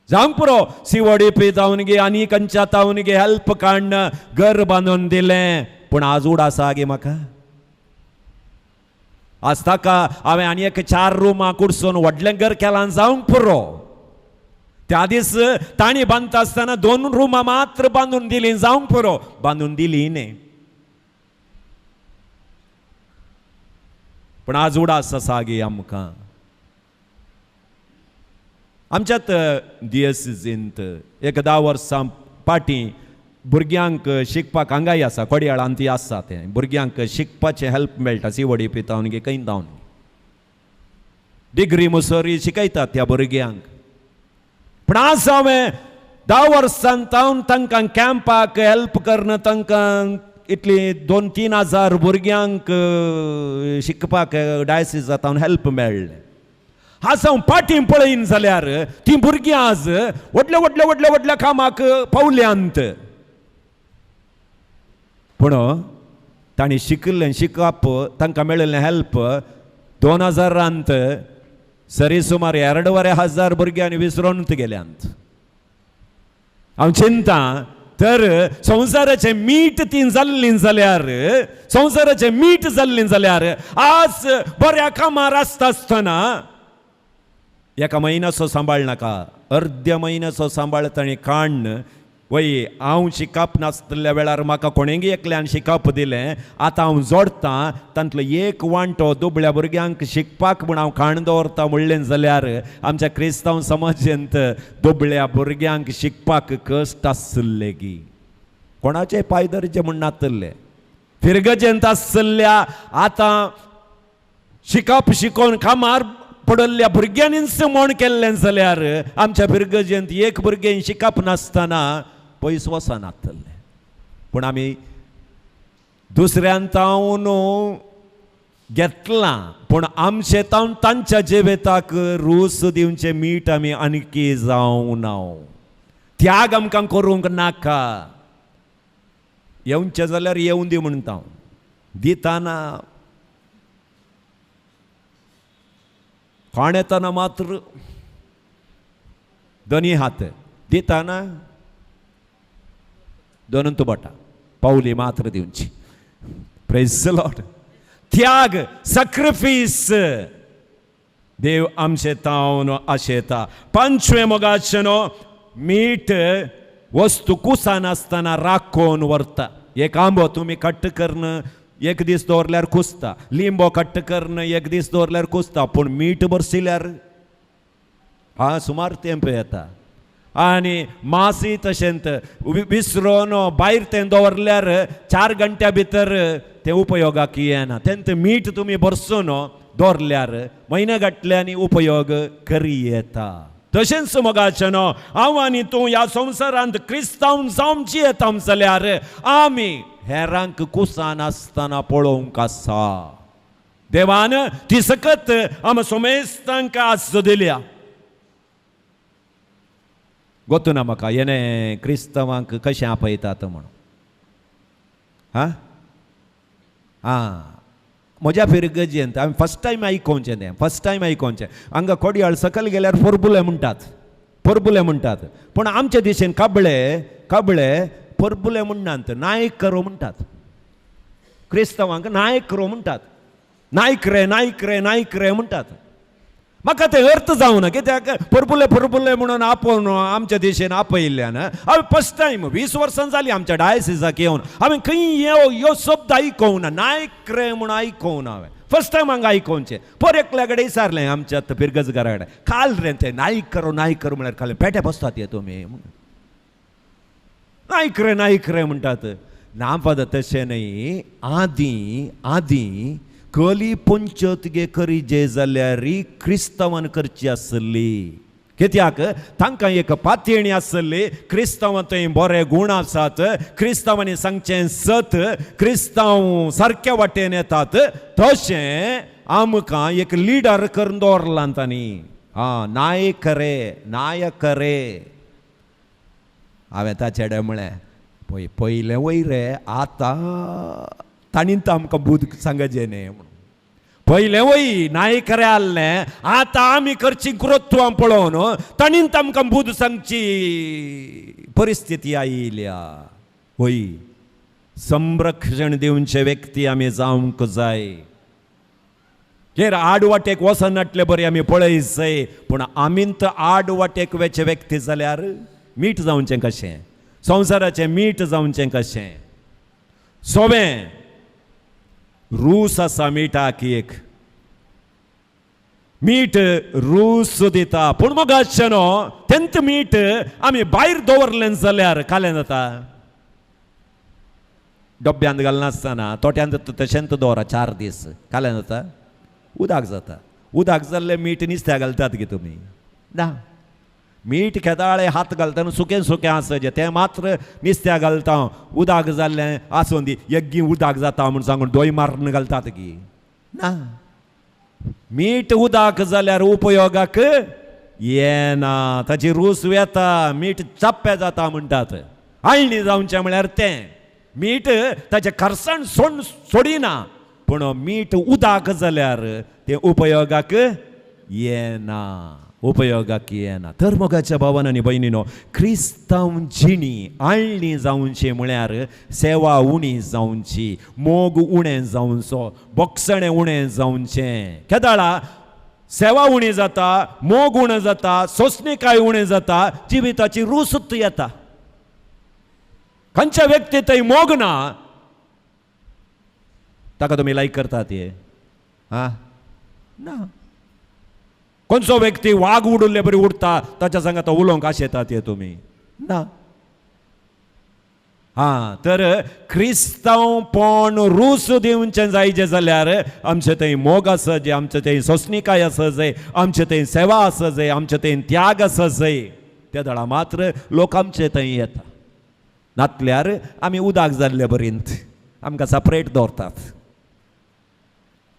C: जावंक पुरो, सिवडी जावन गे आनी खंयच्या तावन गे हेल्प काडून घर बांदून दिलें, पूण आज उड आसा गे म्हाका. आज ताका हांवें आनी एक 4 रुमां कुडसून व्हडलें घर केलां जावंक पुरो. त्या दीस तांणी बांदता आसतना 2 रुमां मात्र बांदून दिलीं जावंक पुरो, बांदून दिली न्ही. पूण आज उडास आसा गे आमकां. आमच्यात दियसींत एक 10 वर्सां फाटीं भुरग्यांक शिकपाक हांगाय आसा, कोडयाळांत ती आसा, तें भुरग्यांक शिकपाचें हेल्प मेळटा, सिवडी पितावन गे खंय धांवन डिग्री मुसरी शिकयतात त्या भुरग्यांक. पूण आज हांवें 10 वर्सां तावन तांकां कॅम्पाक हेल्प करून तांकां इतली 2-3 हजार भुरग्यांक शिकपाक डायसिसा तावन हेल्प मेळ्ळें. आज हांव पाटी पळयन जाल्यार ती भुरगीं आज व्हडल्या व्हडल्या व्हडल्या व्हडल्या कामाक पावल्यांत. पूण तांणी शिकिल्लें शिकप, तांकां मेळिल्लें हेल्प 2000 सरी सुमार 2,500 भुरग्यांनी विसरून गेल्यांत. हांव चिंता तर संवसाराचें मीठ ती जाल्लीं जाल्यार, संवसाराचें मीठ जाल्लीं जाल्यार आज बऱ्या कामार आसता आसतना एका म्हयन्याचो सांबाळ नाका, अर्द्या म्हयन्याचो सांबाळ ताणें काडून वय हांव शिकप नासतल्या वेळार म्हाका कोणेंगी एकल्यान शिकप दिलें, आतां हांव जोडटां तांतलो एक वांटो दुबळ्या भुरग्यांक शिकपाक म्हूण हांव खाण दवरता म्हणलें जाल्यार आमच्या क्रिस्तांव समाजेंत दुबळ्या भुरग्यांक शिकपाक कश्ट आसले गी. कोणाचे पांय धरचे म्हूण नातल्ले फिरगजेंत आसल्या आतां शिकप शिकोवन कामार पडल्ल्या भुरग्यांनीच म्हण केल्लें जाल्यार आमच्या फिरगजेंत एक भुरगें शिकप नासतना पयस वचनातल्लें. पूण आमी दुसऱ्यान तावन घेतलां, पूण आमचे तावन तांच्या जिविताक रूस दिवचें मीठ आमी आणकी जावं ना. त्याग आमकां करूंक नाका. येवचें जाल्यार येवं दी म्हणटा हांव, दिताना कोण येताना मात्र दोनी हात दिताना दोनून बोटां पावली मात्र दिवची. Praise the Lord. त्याग, सॅक्रिफीस देव आमचे तावन आशेता. पंचवे मोगाचें न्हू मीठ वस्तू कुसनासतना राखोवन व्हरता. एक आंबो तुमी कट्ट करून एक दीस दवरल्यार कुसता, लिंबो कट्ट करून एक दीस दवरल्यार कुसता, पूण मीठ बरसिल्यार हा सुमार तेंप येता. आनी मासी तशेंत विसरोन भायर तें दवरल्यार 4 घंट्या भितर तें उपयोगाक येना. तेंत मीठ तुमी बरसून दवरल्यार म्हयने गांठल्यांनी उपयोग करी येता. तशेंच मोगाचें न्हू हांव आनी तूं ह्या संवसारांत क्रिस्तांव जावन जियेता जाल्यार आमी हेरांक कुसनासतना पळोवंक आसा. देवान ती सकत आम सोमेस्तांक आस दिल्या. गोतू ना म्हाका येणे क्रिस्तांवांक कशें आपयतात म्हणून. हा आं म्हज्या फिरगजेंत हांवें फर्स्ट टायम आयकोवचें तें, फर्स्ट टायम आयकोवचें. हांगा कोडयाळ सकयल गेल्यार पोरबुले म्हणटात, पोरबुले म्हणटात, पूण आमचे दिशेन काबळे काबळे पोरबुले म्हणनात, नायक रो म्हणटात. क्रिस्तांवांक नायक रो म्हणटात, नायक रे नायक रे नायक रे म्हणटात. म्हाका तें अर्थ जावना कित्याक पोरबुले पोरबुले म्हणून आपोवन आमच्या देशेन आपयिल्ल्यान. हांवें फर्स्ट टायम 20 वर्सां जालीं आमच्या डायसिसाक येवन हांवें खंय ह्यो शब्द आयकोवना, नायक रे म्हूण आयकोवना. हांवें फर्स्ट टायम हांगा आयकोवचें. पर एकल्या कडेन विचारलें आमच्या फिरगज घरा कडेन, काल रे तें नायक करो नायक करो म्हळ्यार काल पेटे बसतात हे तुमी, नायक रे नायक रे म्हणटात. ना फादर तशें न्हय, आदीं आदीं कली पंचत गे करी जे जाल्यार क्रिस्तांवान करची आसली. कित्याक तांकां एक पातयेणी आसली, क्रिस्तांवां थंय बरे गूण आसात, क्रिस्तांवांनी सांगचें सत, क्रिस्तांव सारक्या वाटेन येतात. तशें आमकां एक लिडर करून दवरलां तांणी. आं नायक रे नायक रे. हांवें ताचे कडेन म्हळें पळय पयलें वयर रे आतां तांणी आमकां बूद सांगचें न्ही म्हणून. पयलें वय नायक रे आहलें, आतां आमी करची कृत्वां पळोवन तांणी आमकां बूद सांगची परिस्थिती आयल्या. वय संरक्षण दिवचे व्यक्ती आमी जावंक जाय. हेर आड वाटेक वचनाटले बरी आमी पळय जाय, पूण आमी तर आड वाटेक वेचे व्यक्ती जाल्यार मीठ जावचें कशें, संवसाराचें मीठ जावचें कशें. सोवें रूस आसा मिठाक, एक मीठ रूस दिता, पूण मोगाचें न्हू तेंत मीठ आमी भायर दवरलें जाल्यार कालें जाता. डब्यांत घालनासतना तोट्यांत तशेंच दवरा 4 दीस, कालें जाता, उदक जाता. उदक जाल्लें मीठ निस्त्या घालतात गे तुमी ना. मीठ खेदाळे हात घालतना सुकें सुकें आसचें तें मात्र निस्त्या घालता, उदक जाल्लें आसूं दी यग्गी उदक जाता म्हूण सांगून दोय मारून घालतात गी ना. मीठ उदक जाल्यार उपयोगाक येना, ताची रूस वेता, मीठ चप्पे जाता म्हणटात. आळणी जावचें म्हळ्यार तें मीठ ताचें खरसाण सोडिना, पूण मीठ उदक जाल्यार तें उपयोगाक येना, उपयोगाक येना. तर मोगाच्या भावान आनी भयणीनो, क्रिस्तांव जिणी आळणी जावची म्हळ्यार सेवा उणी जावची, मोग उणें जावचो, बोगसणें उणें जावचें. केदाळा सेवा उणी जाता, मोग उणें जाता, सोंसणीकाय उणें जाता, जिविताची रूसूत येता. खंयच्या व्यक्ती थंय मोग ना ताका तुमी लायक करतात हे आं ना. खंयचो व्यक्ती वाग उडुल्ले बरी उडटा ताच्या सांगात उलोवंक आशेतात हे तुमी ना. हां, तर क्रिस्तांवपण रूस दिवचें जायजें जाल्यार आमचे थंय मोग आसा जाय, आमचे थंय सोंसणीकाय आसा जाय, आमचे थंय सेवा आसा जाय, आमचे थंय त्याग आसा जाय. त्या दळा मात्र लोक आमचे थंय येता. नातल्यार आमी उदक जाल्ले बरींत आमकां सेपरेट दवरतात.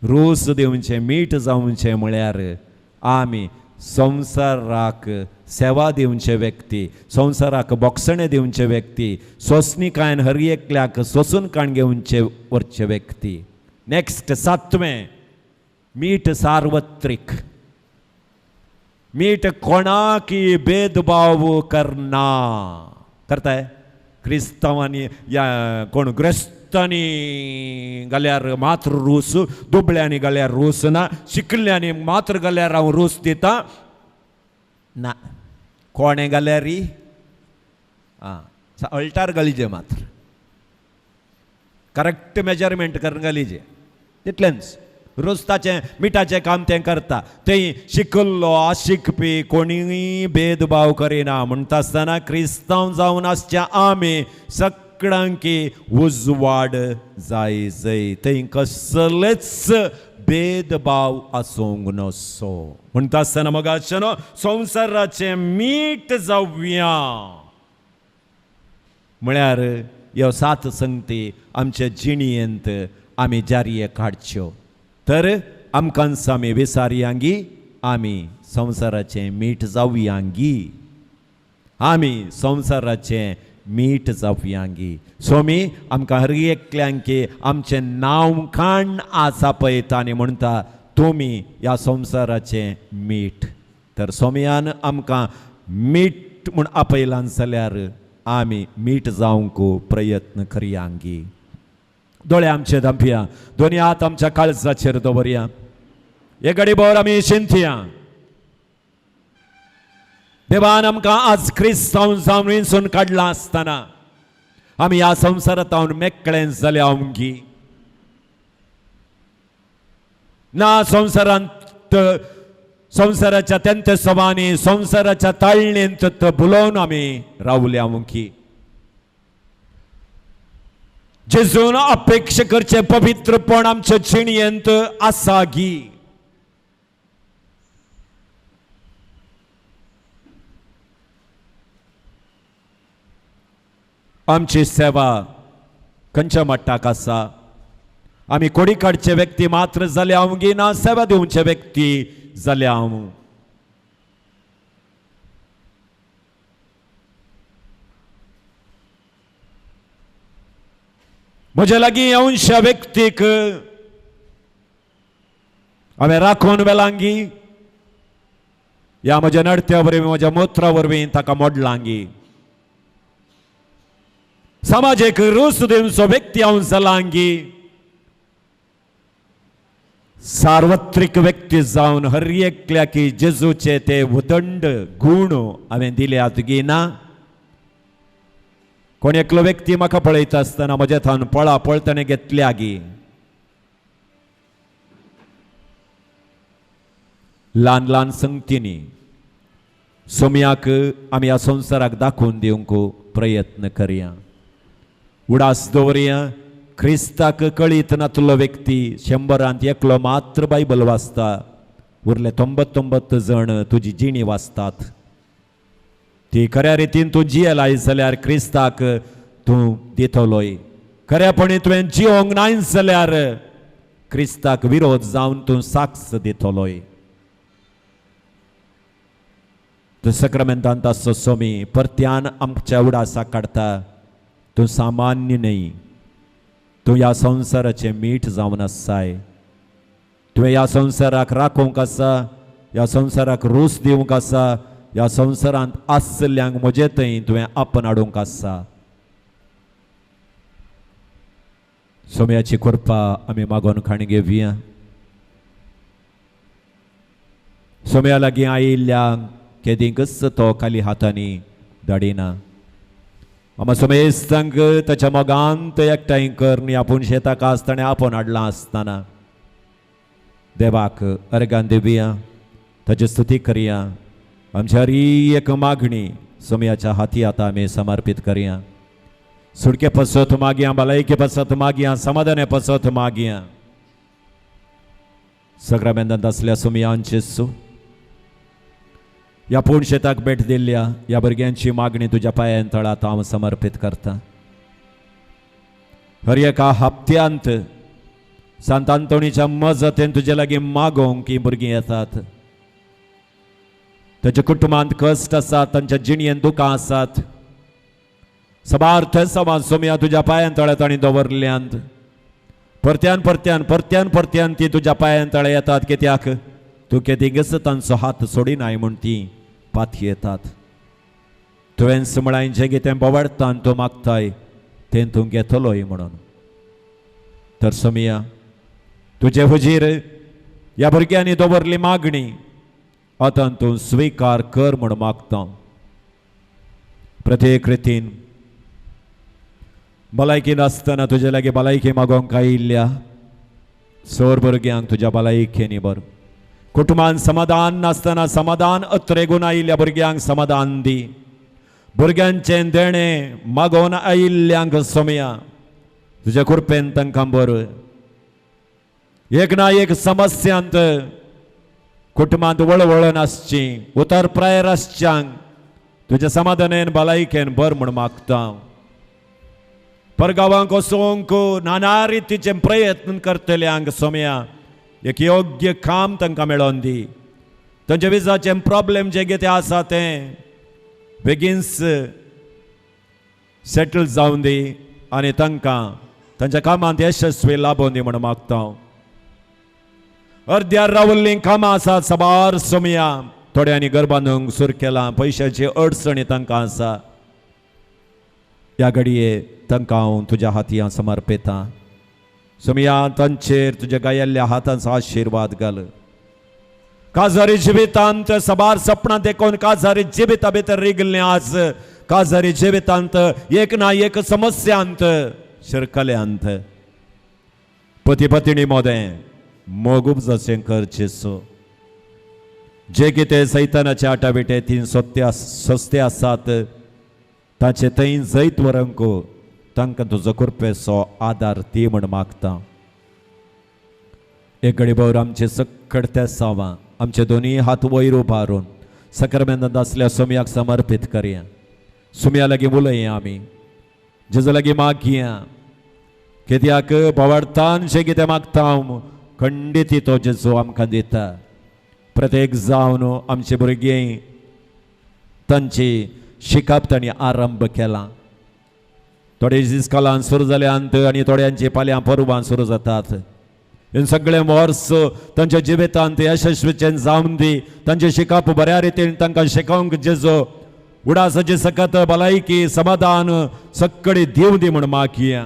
C: रूस दिवचें, मीठ जावचें म्हळ्यार आमी संवसाराक सेवा दिवचे व्यक्ती, संवसाराक बोगसणें दिवचे व्यक्ती, सोंसणीकायन हर एकल्याक सोंसून काण घेवचे वरचे व्यक्ती. नेक्स्ट सातवें, मीठ सार्वत्रीक. मीठ कोणाकी भेदभाव करना. करताय क्रिस्तांवांनी या कोण ग्रेस्तांनी घाल्यार मात्र रूस, दुबळ्यांनी घाल्यार रूस ना, शिकल्ल्यांनी मात्र घाल्यार हांव रूस दिता ना. कोणें घाल्यार आं अल्टार घालीजे मात्र, करेक्ट मेजरमेंट करून घालीजे, तितलेंच. रोस्ताचें मिठाचें काम तें करता. थंय शिकल्लो आशिकपी कोणीय भेदभाव करिना. म्हणटा आसतना क्रिस्तांव जावन आसच्या आमी सगळ्यांकी उजवाड जाय जय, थंय कसलेच भेदभाव आसूंक नसो. म्हणटा आसतना मगाचें संवसाराचें मीठ जावया म्हळ्यार ह्यो सात संगती आमचे जिणयेंत आमी जारये काडच्यो. तर आमकां आमी विसारयांगी, आमी संवसाराचें मीठ जावयांगी, आमी संवसाराचें मीठ जावयांगी. स्वामी आमकां हर एकल्यांकी आमचें नांव काण आसा पळयता आनी म्हणटा तुमी ह्या संवसाराचें मीठ. तर सोमयान आमकां मीठ म्हूण आपयलां जाल्यार आमी मीठ जावंक प्रयत्न करयांगी. दोळे आमचे धांपया, दोनी हात आमच्या काळजाचेर दवरया. एक घडी भर आमी शिंतया. देवान आमकां आज क्रिस्तांव जावन विंचून काडला आसतना आमी ह्या संवसारांत मेकळें जाल्या आमगी ना. संवसारांत संवसाराच्या तेंते सभांनी संवसाराच्या ताळणेंत बुलोवन आमी रावल्या मुखी. जेजून अपेक्षा करचें पवित्रपण आमच्या जिणयेंत आसा गी. आमची सेवा खंयच्या मट्टाक आसा? आमी कोडी काडचे व्यक्ती मात्र जाल्या हांव गी ना सेवा दिवचे व्यक्ती जाल्या हांव? म्हज्या लागीं येवनशा व्यक्तीक हांवें राखून वेलांगी, ह्या म्हज्या नडत्या वरवीं म्हज्या मोत्रा वरवीं ताका मोडलांगी. समाजेक रूस दिवचो व्यक्ती हांव जालांगी. सार्वत्रीक व्यक्ती जावन हर एकल्याकी जेजूचे ते उदंड गूण हांवें दिल्यात गी ना. कोण एकलो व्यक्ती म्हाका पळयता आसतना म्हज्या थावन पळा पळतणे घेतल्या गी. ल्हान ल्हान संगतींनी सोमयाक आमी ह्या संवसाराक दाखोवन दिवंक प्रयत्न करया. उडास दवरया. क्रिस्ताक कळीत नातलो व्यक्ती 100 एकलो मात्र बायबल वाचता, उरले 99 जण तुजी जिणी वाचतात. ती खऱ्या रितीन तूं जियेलाय जाल्यार क्रिस्ताक तूं दितलोय. खऱ्यापणी तुवें जियोंक नाय जाल्यार क्रिस्ताक विरोध जावन तूं साक्ष दितलोय. तूं सक्रमेंतांत आसचो सोमी परत्यान आमच्या उडासाक काडटा. तूं सामान्य न्हय, तूं ह्या संवसाराचें मीठ जावन आसाय. तुवें ह्या संवसाराक राखूंक आसा, ह्या संवसाराक रूस दिवंक आसा, ह्या संवसारांत आसल्ल्यांक म्हजे थंय तुवें आपण हाडूंक आसा. सोम्याची कृपा आमी मागोवन खाण घेवया. सोम्या लागीं आयिल्ल्या केदींकच तो खाली हातांनी धाडिना. आमा सोमेस्तांक ताच्या मोगांत एकठांय कर आपूण शेताक आसतना आपोवन हाडलां आसतना देवाक अर्गान दिवया, ताची स्तुती करया. आमची हर एक मागणी सोमयाच्या हाती आतां आमी समर्पीत करया. सुटके पासत मागया, भलायके पासत मागया, समाधाने पासत मागया. सगळ्या आसल्या सुमयान जेसू, ह्या पूण शेताक भेट दिल्ल्या ह्या भुरग्यांची मागणी तुज्या पांयान तळात हांव समर्पीत करता. हर एका हप्त्यांत सांत आंतोणीच्या मजतीन तुजे लागीं मागोवंक हीं भुरगीं येतात. ताच्या कुटुंबांत कश्ट आसात, तांच्या जिणेंत दुकां आसात. साबार थंय सोमया तुज्या पांयान तळ्या तांणी दवरल्यांत. परत्यान परत्यान परत्यान परत्यान ती तुज्या पांयान तळ्या येतात, कित्याक तूं केदिंगच तांचो हात सोडिनाय म्हूण ती पाथी येतात. तुवें म्हळां, जें कितें बोवाळटान तूं मागताय तें तूं घेतलोय म्हणून. तर सोमिया, तुजे हुजीर ह्या भुरग्यांनी दवरली मागणी आतां तूं स्विकार कर म्हूण मागता. प्रत्येक रितीन भलायकी नासतना तुजे लागीं भलायकी मागोवंक आयिल्ल्या सोर भुरग्यांक तुज्या भलायकेनी बरो. कुटुंबान समाधान नासतना समाधान अत्रेगून आयिल्ल्या भुरग्यांक समाधान दी. भुरग्यांचें देणें मागोवन आयिल्ल्यांक सोमया तुज्या कृपेन तांकां बरो. एक ना एक समस्यांत कुटुंबांत वळवळून आसची, उतर प्रायर आसच्यांक तुज्या समाधानेन भलायकेन बर म्हूण मागता. परगांवांक वचूंक नाना रितीचे प्रयत्न करतल्यांक सोमया एक योग्य काम तांकां मेळोवन दी. तांच्या विजाचे प्रॉब्लेम जे कितें आसा तें बेगीनच सेटल जावन दी आनी तांकां तांच्या कामांत यशस्वी लाबोवन दी म्हूण मागता. अर्द्यार रावल्लीं कामां आसात साबार सोमया. थोड्यांनी घर बांदूंक सुरू केलां, पयशांची अडचणी तांकां आसा. ह्या घडये तांकां हांव तुज्या हाती समर्पितां. सोमया, तांचेर तुज्या गायल्ल्या हातांचो आशिर्वाद घाल. काजारी जिवितांत साबार सपनां देखून काजारी जिविता भितर रिगल्लें आज काजारी जिवितांत एक ना एक समस्यांत शिरकल्यांत. पती पतिणी मोदें मोग उपजचें कर जेसू. जे कितें सैतानाचे आटाबिटे ती सोत्ते सस्ते आसात ताचे थंय जैत व्हरूंक तांकां तुजो कृपेचो आदार दी म्हण मागता. एक घडी भर आमचे सकड त्या सावां आमचे दोनूय हात वयर उबारून सकरमेंदांत आसल्या सोमयाक समर्पीत करया. सुमया लागीं उलया आमी, जेजू लागीं मागया, कित्याक बोवाळटान जें कितें मागता हांव खंडीत तो जेजू आमकां दिता. प्रत्येक जावन आमचे भुरगीं तांची शिकप तांणी आरंभ केला. थोडे इस्कॉलान सुरू जाल्यांत आनी थोड्यांची फाल्यां परवां सुरू जातात. हे सगळें वर्स तांच्या जिवितांत यशस्वीचें जावन दी. तांचें शिकप बऱ्या रितीन तांकां शिकोवंक जेजो उडासाची सकत, भलायकी, समाधान सगळी दिवं दी म्हूण मागया.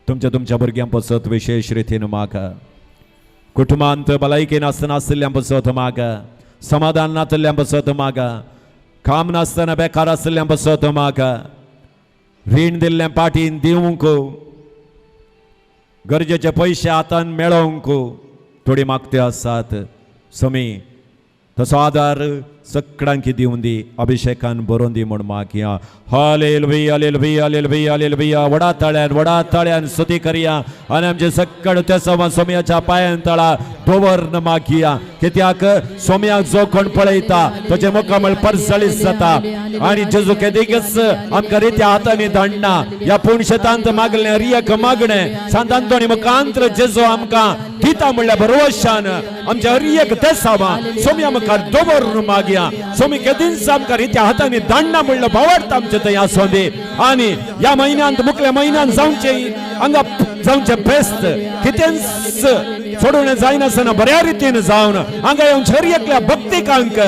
C: तुमच्या तुमच्या भुरग्यां पसत विशेश रितीन मागा. कुटुंबांत भलायकी नासतना आशिल्ल्यां पसत मागा, समाधान नाशिल्ल्यां पसत मागा, काम नासतना बेकार आशिल्ल्यां पसत मागा, रीण दिल्लें पाटीन दिवंक, गरजेचे पयशे हातान मेळोवंक थोडी मागत्यो आसात. समी, तसो आदार सगळ्यांक दिवन दी, अभिषेकान बरोवन दी म्हूण मागया. Hallelujah, hallelujah, hallelujah, hallelujah. वडा ताळ्यान, वडा ताळ्यान स्तुती करया आनी आमचे सगळे त्या सवा सोमयाच्या पांयान तळा दवरन मागया, कित्याक सोमयाक जो कोण पळयता ताचे मुखामळ परजळीत जाता आनी जेजू केदीकच आमकां रित्या हातांनी धाडना. ह्या पूण शेतांत मागलें रियक मागणें सांत आंतोनी मुखांत्र जेजू आमकां दिता म्हणल्या भरवशान आमच्या हरियक देसावा सोमया मुखार दवरून मागया. सोमी केदींच आमकां रित्या हातांनी धाडना म्हणलं भावार्थ आमचे थंय आसूं दी. आनी ह्या म्हयन्यांत, मुखल्या म्हयन्यांत जावचे हांगा जावचें फेस्त कितेंच सोडून जायनासतना बऱ्या रितीन जावन हांगा येवन हर एकल्या भक्तिकांक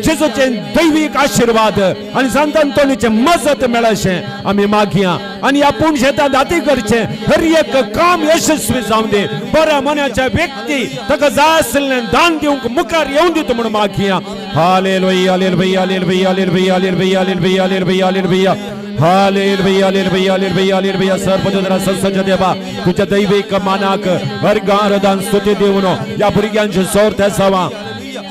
C: जेजूचे दैवीक आशिर्वाद आनी सांत आंतोनीचे मजत मेळशें आमी मागया. आनी आपूण शेतांत हाती करचें हर एक काम यशस्वी जावं दी. बऱ्या मनाच्या व्यक्ती ताका जाय आशिल्लें दान दिवंक मुखार येवन दिता म्हणून मागया. Hallelujah, hallelujah, hallelujah, hallelujah, hallelujah, hallelujah, hallelujah, hallelujah, hallelujah, hallelujah, hallelujah, hallelujah. सर्वजन सज्ज देवा, तुझ्या दैवीक मानाक अर्घारदान स्तुती दिवन या भुरग्यांचे सोर तेसावा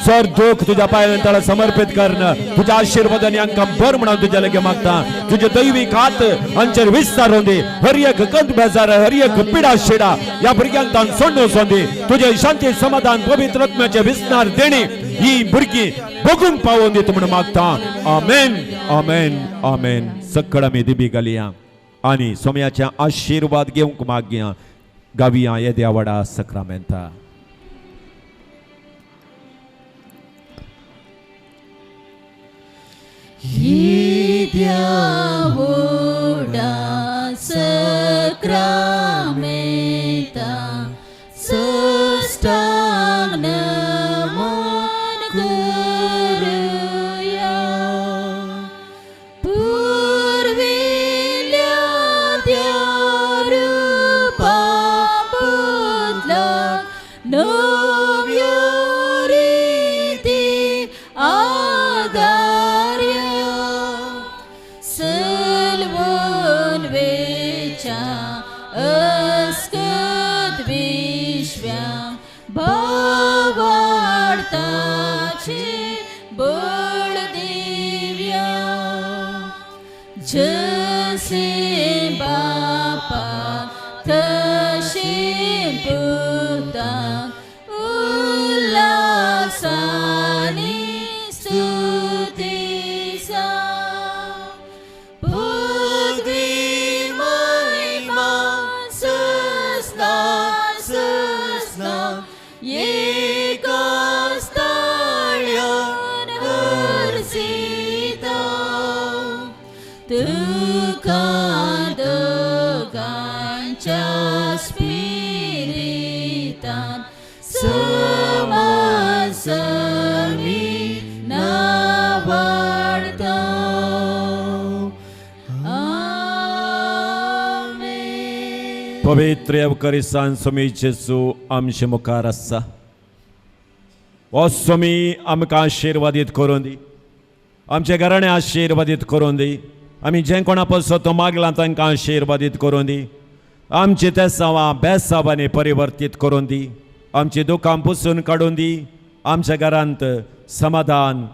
C: सर दुःख तुझ्या पांयान ताला समर्पित करणं तुझ्या आशीर्वादाने हांकां बर म्हणून तुझ्या लगे मागता. तुझे दैवीक हात हांचेर विस्तार दी. हर एक कंद बेजार, हर एक पिडा शिडा ह्या भुरग्यांक तान सोडून सोंदी. तुझे शांती समाधान पवित्र आत्म्याचे विस्तार देणी ही भुरगीं बघूंक पावोवन दित म्हणून मागता. आमेन, आमेन, आमेन. सकळ आमी दिबी घालया आनी सोम्याचे आशिर्वाद घेवंक मागया. गावया येद्या वडा सक्रामेंता.
B: येद्या सक्रामेंता साष्टांग नमन करुया. पुर्विल्ल्या त्या रुपा बदलाक नव्यो रिती आदार्या. सलवून वेच्या अस्कत विश्व्या भावार्ताचे बळ दिव्या. जसे बापा तशे पुता उल्हासाने स्तुतीसा.
A: पदवी महिमा सस्ना सस्ना एका स्थाळ्यान हरसिता.
B: तुका दोगांच्या स्पिरितान समासमी नावाडता. आमेन.
C: पवित्र येवकरिसान सोमी जेजू आमचे मुखार आसा. हो सोमी आमकां आशिर्वादीत करून दी. आमचे घराणें आशिर्वादीत करून दी. आमी जें कोणा पसो तो मागलां तांकां आशिर्वादीत करून दी. आमची तेसांवां बेसांवांनी परिवर्तीत करून दी. आमची दुकां पुसून काडून दी. आमच्या घरांत समाधान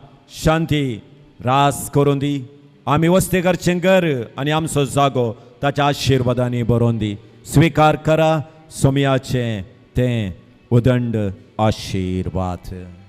C: शांती रास करून दी. आमी वस्ती करचें घर आनी आमचो जागो ताच्या आशिर्वादांनी बरोवन दी. स्विकार करा सोमयाचें तें उदंड आशिर्वाद.